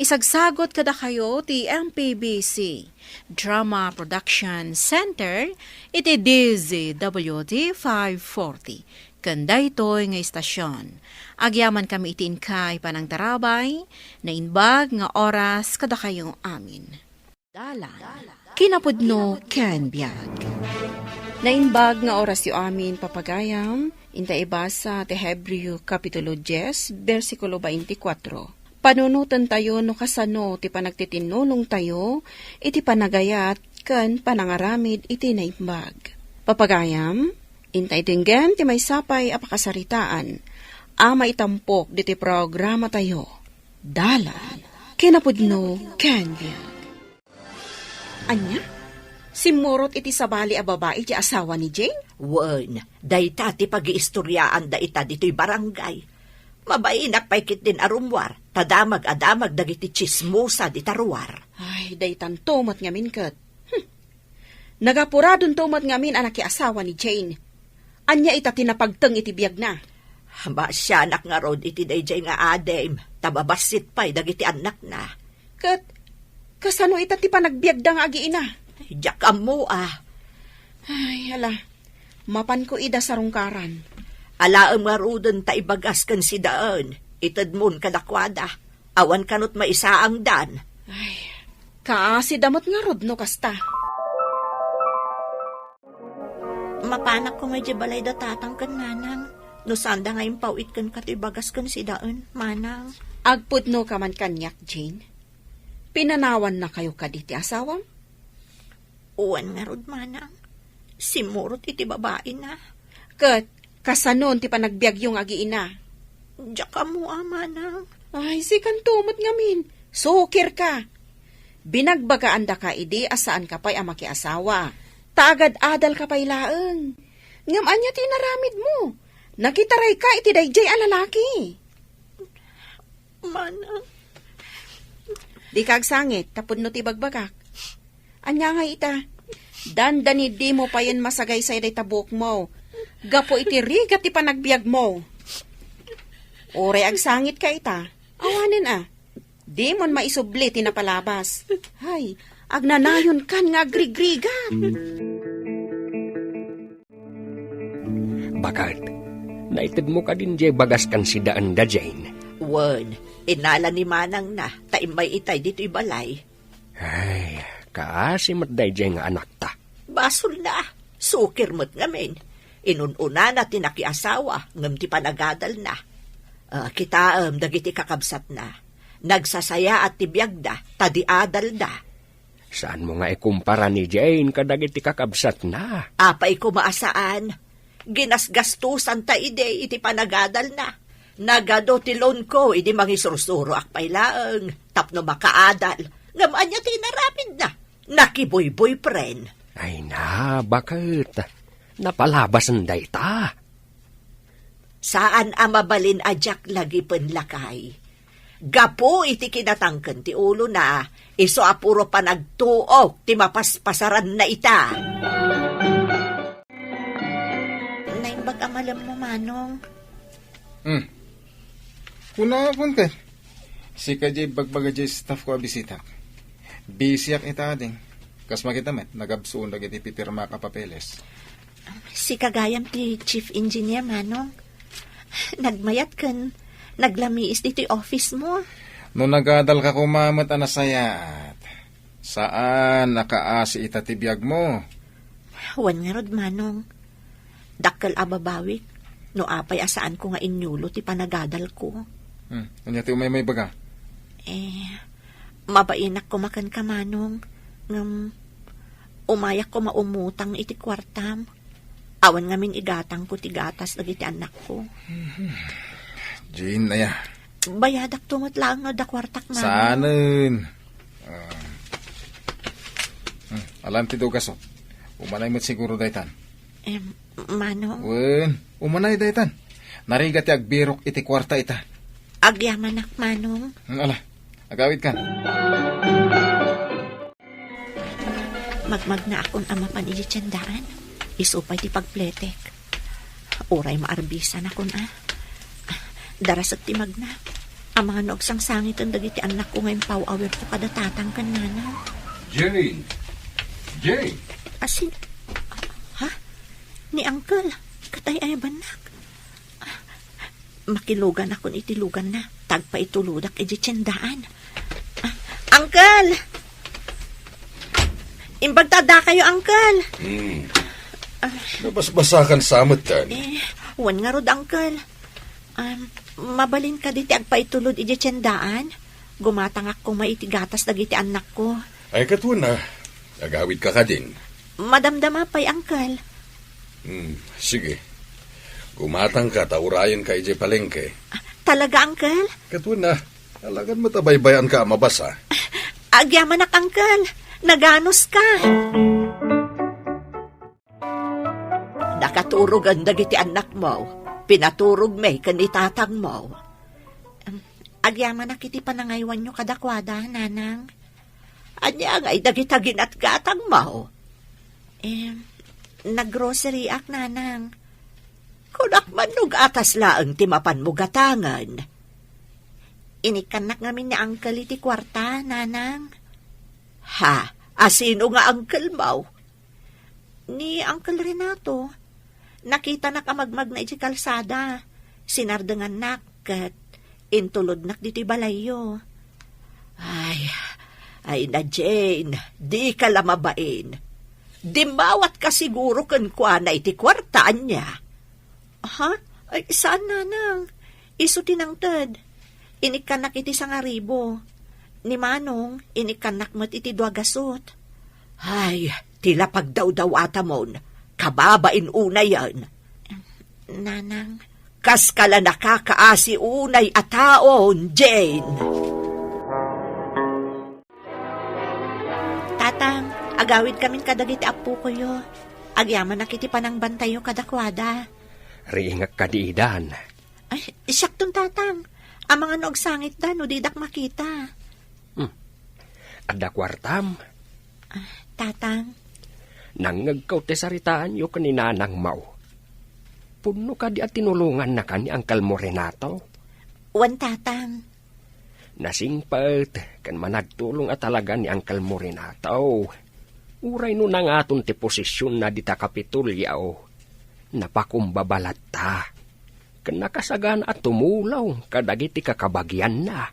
Isagsagot kadakayo ti M P B C Drama Production Center iti D Z W T five forty. Ken daytoy nga istasyon, agyamankami iti inkay panangtarabay, naimbag nga oras kadakayo amin. Dalan, kinapudno ken biag. Naimbag nga orasyo amin, papagayam, inta ibasa ti Hebreo Kapitulo dies, bersikulo twenty-four. Panunotentayo no kasano ti panagtitinnulongtayo iti panagayat ken panangaramid iti naimbag. Papagayam, inta idenggen ti maysa pay a pakasaritaan a maitampok ditoy programatayo. Dalan, kinapudno ken biag. Ania? Simmurot iti sabali a babai ti asawa ni Jane? Wen, dayta ti pagiistoriaanda ita ditoy barangay. Mabainak pay ketdin a rummuar, ta damag a damag dagiti tsismosa dita ruar. Ay, daytanto met ngamin ket. Hmm. Nagapuradonto met ngamin a nakiasawa ni Jane. Ania ita ti napagteng iti biagna? Maasianak ngarud iti daydiay nga adim, ta babassit pay dagiti annakna. Ket kasano ita ti panagbiagda nga agiina? Diak ammo a. Ay, ala, mapanko ida sarungkaran. Alaem ngaruden ta ibagas ken sidaen, itedmon kadakuada. Awan kanut maisaangdan. Ay, kaasida met ngarud no kasta. Mapanak koma idiay balay da tatang ken nanang. No saanda nga impaw-it kenka ti ibagas ken sidaen, manang. Agpudnoka man kaniak, Jane. Pinanawannakayo kadi ti asawam? Wen ngarud, manang. Simmurot iti babaina. Ket kasano ti panagbiagyo nga agiina? Diak ammo a, manang. Ay, sikanto met ngamin. Sukirka. Binagbagaandaka idi a saanka pay a makiasawa. Ta agad-adalka pay laeng. Ngem ania ti inaramidmo? Nakitarayka iti daydiay a lalaki. Manang. Dika agsangit, tapno ti bagbagak. Ania ngay ita? Dandani dimo payen masagaysay dayta buokmo. Gapu iti rigat ti panagbiagmo. Uray agsangitka ita. Awanen a. Dimon maisubli ti napalabas. Hay, agnanayonkan nga agrigrigat. Baket, naitedmo kadin diay bagas kansidaan da Jane? Wen, innala ni manangna, ta immay itay ditoy balay. Ay, kaasi met daydiay nga anakta. Basolna, sukir met ngamin. Inun-unana ti nakiasawa, ngem ti panagadalna. Ah, kitaem dagiti kakabsatna. Nagsasayaat ti biagda, ta di adalda. Saanmo nga ikumpara ni Jane kadagiti kakabsatna? Apay koma a saan? Ginasgastusanta idi iti panagadalna. Nagadu ti loanko idi mangisursuroak pay laeng tapno makaadal. Ngem ania ti inaramidna? Nakibuyboyfriend. Ay na, baket. Napalabasen dayta. Saan a mabalin a diak lagipen, lakay. Gapu iti kinatangken ti ulona, isu a puro panagtuok ti mapaspasaranna ita. Naimbag a malemmo, Manong. Hmm. Kunakon ket, sika diay ibagbaga diay staff ko a bisitak. Busyak ita ading. Kas makita met, nagabsuon dagiti pipirmak a papeles. Sika gayam ti chief engineer, Manong. Nagmayat ken naglamiis ditoy office mo. No nagadalka koma met a nasayaat, saan a kaasi ita ti biagmo. Wen ngarud, Manong. Dakkel a babawik no apay a saanko nga inyulo ti panagadalko. Hmm, ania ti umay-, umay baga? Eh, mabainak koma kenka, Manong. Ngem, umayak koma umutang iti kuartam. Awan ngamin igatangko ti gatas dagiti annakko. Jane, aya. Bayadakto met laeng no adda kuartak, Manong. Saanen? Ah. Hmm, alam ti dugasot. Umanay met siguro daytan. Em, Manong? Wen, umanay daytan. Narigat ti agbirok iti kuarta ita. Agyamanak, Manong. Hmm, ala, agawidkan. Magmagnaakon a mapan idiay tiendaan. Isu pay ti pagpletek. Uray maarbisanakon a. Darasek ti magna. Amangan no agsangsangiten dagiti annakko nga impaw-awirko kada tatang ken nanang. Jane! Jane! Asin? Ha? Ni Uncle? Ket ay-ayabannak. Makiluganakon iti luganna, ta agpaitulodak idiay tiendaan. Ah, Uncle! Imbag ta addakayo, Uncle! Hmm. Ah. Nabasbasakan sa met, tan? Eh, wen ngarud, Uncle. Um, mabalin kadi ti agpaitulod idiay tiendaan? Gumatangak koma iti gatas dagiti annakko. Ay, ket wen a. Agawidka kadin. Madamdama pay, Uncle. Hmm, sige. Gumatangka ta urayenka idiay palengke. Ah, talaga, Uncle? Ket wen a, talagan met a baybay-anka a mabasa. Agyamanak, Uncle. Naganuska. Nakaturogen dagiti annakmo. Pinaturogmi ken ni tatangmo. Em, agyamanak iti panangaywanyo kadakuada, Nanang. Ania ngay dagita ginatgatangmo? Em, naggroceryak, Nanang. Kunak man no gatas laeng ti mapanmo gatangen. Inikkannak ngamin ni Uncle iti kuarta, Nanang. Ha? Asino nga uncle mo? Ni Uncle Renato. Nakitanak a magmagna idiay kalsada. Sinardengannak ket intulodnak ditoy balayyo. Ay, ay na, Jane, dika la mabain. Dimmawatka siguro kenkuana iti kuarta, ania? Ha? Ay, saan, Nanang? Isu ti nangted. Inikkannak iti sangaribu. Ni Manong, inikkannak met iti dua gasut. Ay, ti la pagdawdawatamon, kababain unayen. Nanang, Kaskala nakakaasi unay a taon, Jane. Tatang, agawidkamin kadagiti appokoyo. Agyamanak iti panangbantayo kadakuada. Riingek kadi idan. Ay, siakton, Tatang. Amangan no agsangitda no didak makita. Hmm. Adda kuartam? Ah, Tatang. Nangngegko ti saritaanyo ken ni Nanang Mau. Pudno kadi a tinulonganna ni Uncle mo, Renato? Wen, Tatang. Nasingpet ken managtulong a talaga ni Uncle mo, Renato. Uray no nangaton ti posisionna dita Kapitolyo, napakumbaba latta. Ken nakasagana a tumulong kadagiti kakabagianna.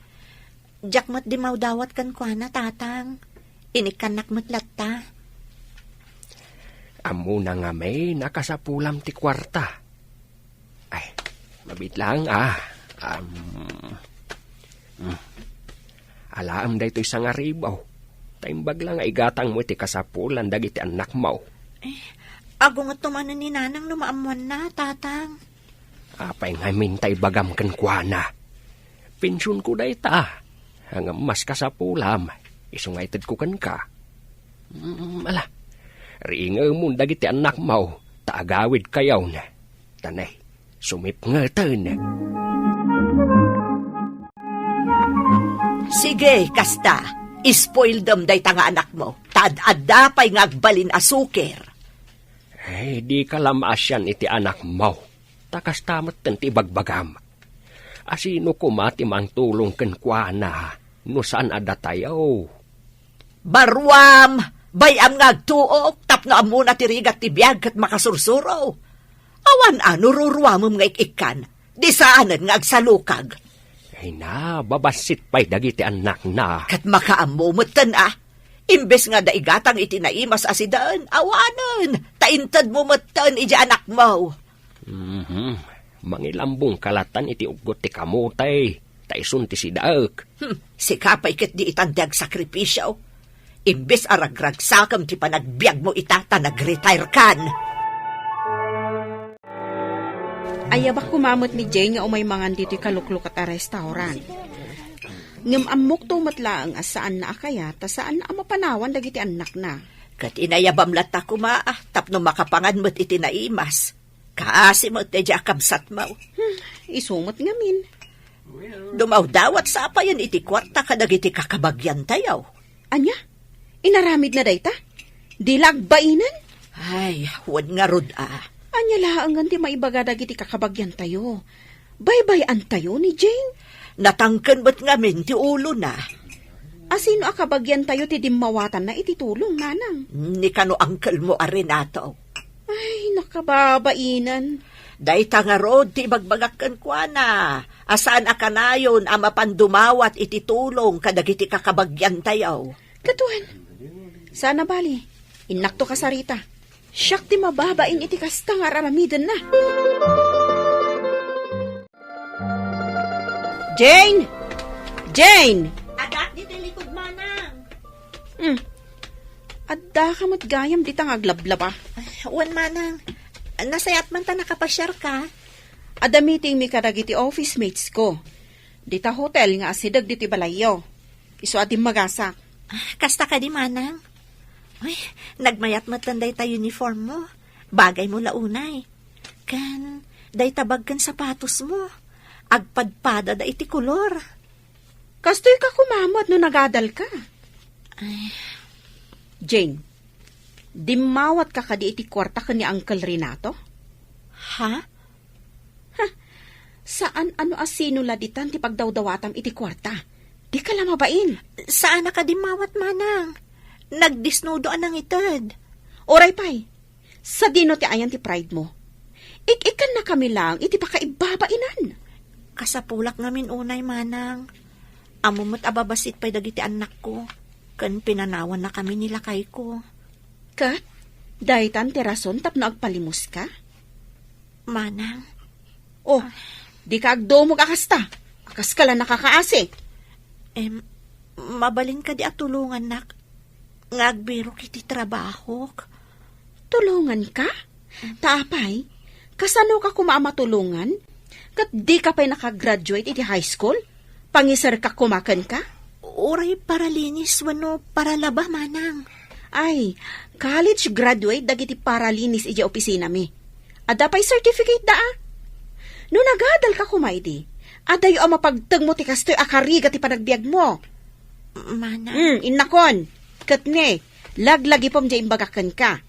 Diak met dimmawdawat kenkuana, Tatang. Inikkannak met latta. Ammona ngamin a kasapulam ti kuarta. Ay, mabiit laeng, a. Am, mm. Alaem daytoy sangaribu. Ta imbag la nga igatangmo iti kasapulan dagiti annakmo. Eh, agungetto manen ni Nanang no maammoanna, Tatang. Apay ngamin ta ibagam kenkuana? Pensionko dayta. Ngem mas kasapulam, isu nga itedko kenka. Mm, ala, riingemon dagiti annakmo, ta agawidkayon. Ta ne, sumipngeten. Sige, kasta, ispoildem dayta nga annakmo, ta ad-adda pay nga agbalin a suker. Ay, dika la maasian iti annakmo. Ta kasta metten ti ibagbagam. Asino koma ti mangtulong kenkuana no saan a datayo? Baruam, bay-am nga agtuok tapno ammona ti rigat ti biag ket makasursuro. Awan a no ruruamem nga ik-ikkan, di saanen nga agsalukag. Ay na, babassit pay dagiti annakna. Ket makaammo metten a, imbes nga adda igatang iti naimas a sidaen, awanen, ta intedmo metten iti annakmo. Mhm. Mangilambong ka latan iti uggot ti kamote, ta isun ti sidaek. Hmm, sika pay ket di itan ti agsakripisio. Imbes a ragragsakem ti panagbiagmo ita ta nag-retire kan. Ayabak koma met ni Jane nga umay mangan ditoy kaluklukat a restaurant. Ngem ammokto met laeng a saanna a kayat ta saanna a mapanawan dagiti annakna. Ket inayabam latta koma, ah, tapno makapangan met iti naimas. Kaasi met daydiay a kabsatmo. Hmm, isu met ngamin. Dumawdawat sa payen iti kuarta kadagiti kakabagiantayo. Ania? Inaramidna dayta? Di la agbainen? Ay, wen ngarud a. Ania laengen ti maibaga dagiti kakabagiantayo? Baybay-antayo ni Jane? Natangken met ngamin ti ulona. Asino a kabagiantayo ti dimmawatanna iti tulong, Nanang? Ni kano uncle mo a Renato. Ay, nakababainen. Dayta ngarud ti ibagbagak kenkuana, a saan a kanayon a mapan dumawat iti tulong kadagiti kakabagiantayo. Ket wen, saan a bali, innakto kasarita. Siak ti mababain iti kasta nga ar-aramidenna. Jane! Jane! Addaak ditoy likud, Manang. Hmm. Addaka met gayam dita nga aglablaba. Ay, wen, Manang. Nasayaat man ta nakapasiarka. Adda meetingmi kadagiti office mates ko. Dita hotel nga asideg ditoy balayyo. Isu a dimmagasak. Ah, kasta kadi, Manang? Ay, nagmayat met dayta uniform mo. Bagay mo la unay. Ken, dayta bag ken sapatos mo. Agpadpadada iti kolor. Kastoy ka koma met no nagadal ka. Ay. Jane, dimmawat ka kadi iti kuarta ken ni Uncle Renato? Ha? Ha, saan a no asino la ditan ti pagdawdawatam iti kuarta. Dika la mabain. Saan a kadimmawat, Manang. Nagdisnudo a nangited. Uray pay, sadino ti ayan ti pride mo? Ik-ikkannakami laeng iti pakaibabainan. Kasapulak ngamin unay, Manang. Ammom met a babassit pay dagiti annakko, ken pinanawannakami ni lakayko. Ket, daytan ti rason tapno agpalimuska? Manang. Oh, dika agdumog a kasta. Kaska la nakakaasi. Em, mabalin kadi a tulongannak nga agbirok iti trabahok? Tulonganka? Ta apay, kasanoka koma a matulongan? Ket dika pay nakagraduate iti high school? Pangiserka koma kenka? Uray paralinis wenno paralaba, manang. Ay, college graduate dagiti paralinis idiay opisinami. Adda pay certificate da, a. No nagadalka koma idi, adayo a mapagtengmo ti kastoy a karigat ti panagbiagmo. Manang. Hmm, innakon. Ket ne, laglagipem diay imbagak kenka.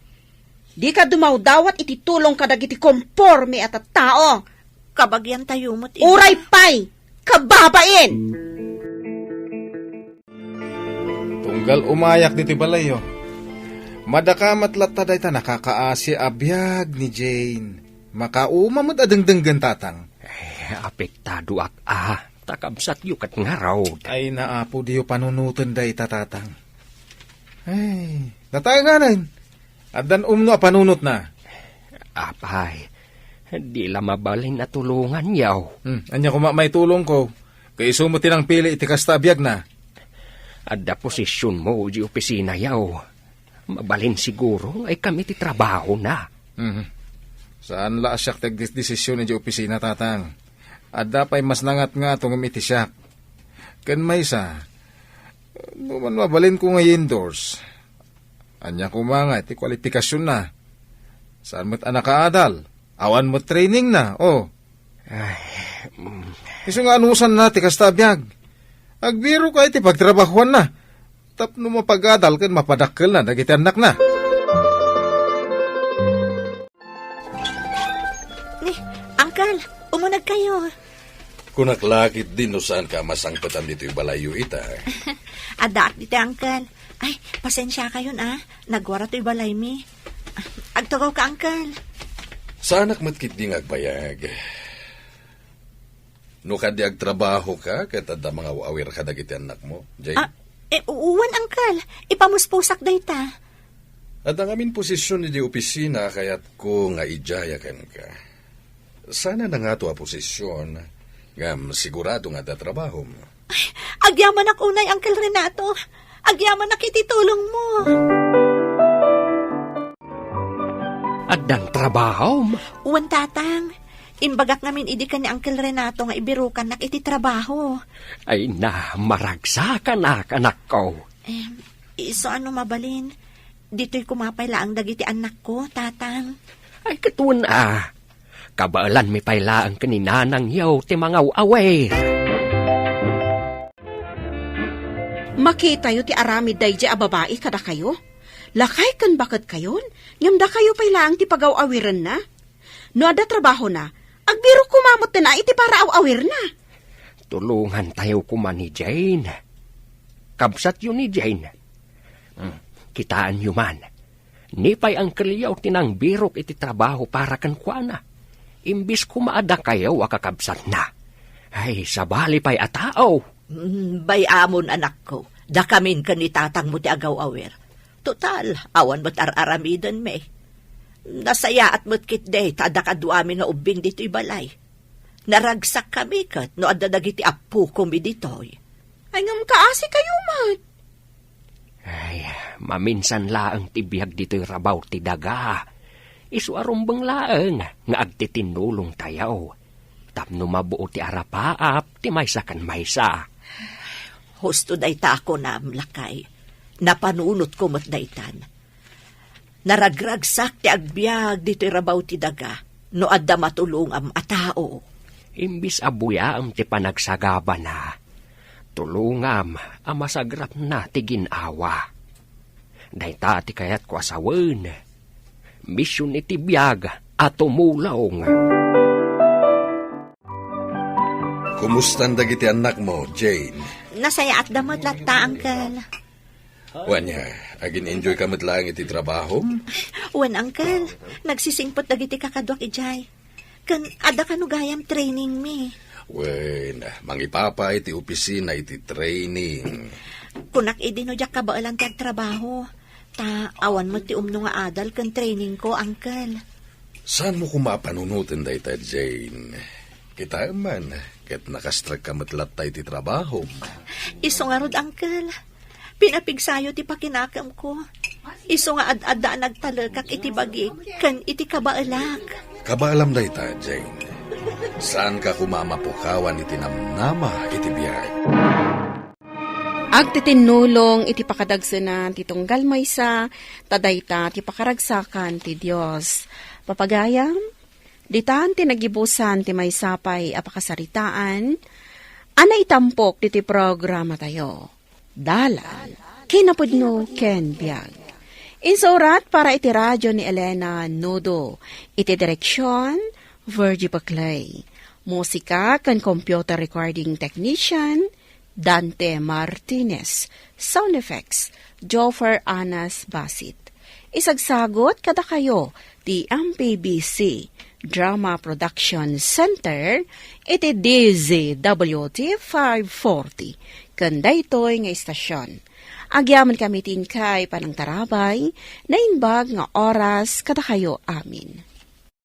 Dika dumawdawat iti tulong kadagiti komporme a tattao. Kabagiantayo met iti Uray pay! Kababain! Tunggal umayak ditoy balayyo, madaka met latta dayta nakakaasi a biag ni Jane. Makauma met a dengdenggen, tatang. Eh, apektadoak a, ta kabsatyo ket ngarud. Ay, naapo, diyo panunoten dayta, tatang. Ay, nataenganen. Addan umno a panunotna. Apay, di la mabalin a tulonganyo. Hmm, ania koma maitulongko? Kaiso met ti nangpili iti kasta a biagna. Adda posisionmo iti opisinayo. Mabalin siguro nga ikam iti trabahona. Mhm. Saan la a siak ti agdesisyon iti opisina, tatang. Adda pay mas nangatngato ngem iti siak. Ken maysa, no man mabalinko nga i-endorse, ania koma nga iti kwalifikasionna? Saan met a nakaadal? Awan met trainingna, o. Ay, mm. Isu nga anusanna ti kasta a biag. Agbiroka iti pagtrabahuanna. Tapno mapagadal ken mapadakkelna dagiti annakna. Ni, Uncle, umunegkayo. Kunak la ketdi no saanka a masangpetan ditoy balayyo ita. Addaak ditoy, Uncle. Ay, pasensiakayon, a. Nagwara toy balaymi. Agtugawka, Uncle. Saanak met ketdi nga agbayag. No kadi agtrabahoka, ket adda mangaw-awir kadagiti annakmo, Jane? Ah, eh, wen, Uncle. Ipamuspusak dayta. Adda ngamin posision iti opisina a kayatko nga idiaya kenka. Saan a nangato a posision, ngem sigurado nga adda trabahom. Ay, agyamanak unay, Uncle Renato. Agyamanak iti tulongmo. Addan trabahom? Wen, Tatang. Imbagak ngamin idi ken ni Uncle Renato nga ibirukannak iti trabaho. Ay na, maragsakanak, anakko. Em, isu a no mabalin, ditoy koma pay laeng dagiti annakko, Tatang. Ay, ket wen a. Kabaelanmi pay laeng ken ni nanangyo ti mangaw-awir. Makitayo ti aramid daydiay a babai kadakayo. Lakay ken baketkayon, ngem dakayo pay laeng ti pagaw-awirenna. No adda trabahona, agbirok koma metten a iti paraaw-awirna. Tulongantayo koma ni Jane. Kabsatyo ni Jane. Hmm, kitaenyo man. Ni pay angkelyo ti nangbirok iti trabaho para kenkuana. Imbis koma a dakayo a kakabsatna. Ay, sabali pay a tao. Mm, bay-amon, anakko. Dakamin ken ni tatangmo ti agaw-awir. Total, awan met ar-aramidenmi. Nasayaat met ketdi ta adda kaduami nga ubbing ditoy balay. Naragsakkami ket no adda dagiti appokomi ditoy. Ay, ngem kaasikayo met. Ay, maminsan laeng ti biag ditoy rabaw ti daga. Isu a rumbeng laeng nga agtitinnulongtayo. Tapno mabuo ti arapaap ti maysa ken maysa. Husto dayta a kunam, lakay. Napanunotko met daytan. Naragragsak ti agbiag ditoy rabaw ti daga no adda matulongam a tao. Imbis a buyaem ti panagsagabana, tulongam a masagrapna ti gin-awa. Dayta ti kayatko a sawen, mision iti biag a tumulong. Kumustan dagiti annakmo, Jane? Nasayaatda met latta, Uncle. Wen, agin-enjoy ka met laeng iti trabahom? Wen, Uncle. Nagsisingpet dagiti kakaduak idiay. Ken adda kano gayam trainingmi. Wen, mangipapa iti opisina iti training. Kunak idi no diak kabaelan ti agtrabaho. Ta awan met ti umno nga adal ken trainingko, Uncle. Saanmo koma a panunoten dayta, Jane? Kitaem man, ket nakastrekka met latta iti trabahom. Isu ngarud, Uncle. Pinapigsayo ti pakinakemko. Isu nga ad-adda a nagtalekak iti bagik ken iti kabaelak. Kabaelam dayta, Jane. Saanka koma a mapukawan iti namnama iti biag. Agtitinnulong iti pakadagsenan ti tunggal maysa, ta dayta ti pakaragsakan ti Dios. Papagayam, ditan ti nagibusan ti maysa pay a pakasaritaan a naitampok diti programatayo. Dalan, kinapudno ken biag. Insurat para iti radyo ni Elena Nudo. Iti direksyon, Virgie Paclay. Musika ken computer recording technician, Dante Martinez. Sound effects, Joffer Anas Basit. Isagsagot kadakayo ti M P B C Drama Production Center iti D Z W T five forty. Ken daytoy nga istasyon. Agyamankami ti inkay panangtarabay, naimbag nga oras kadakayo amin.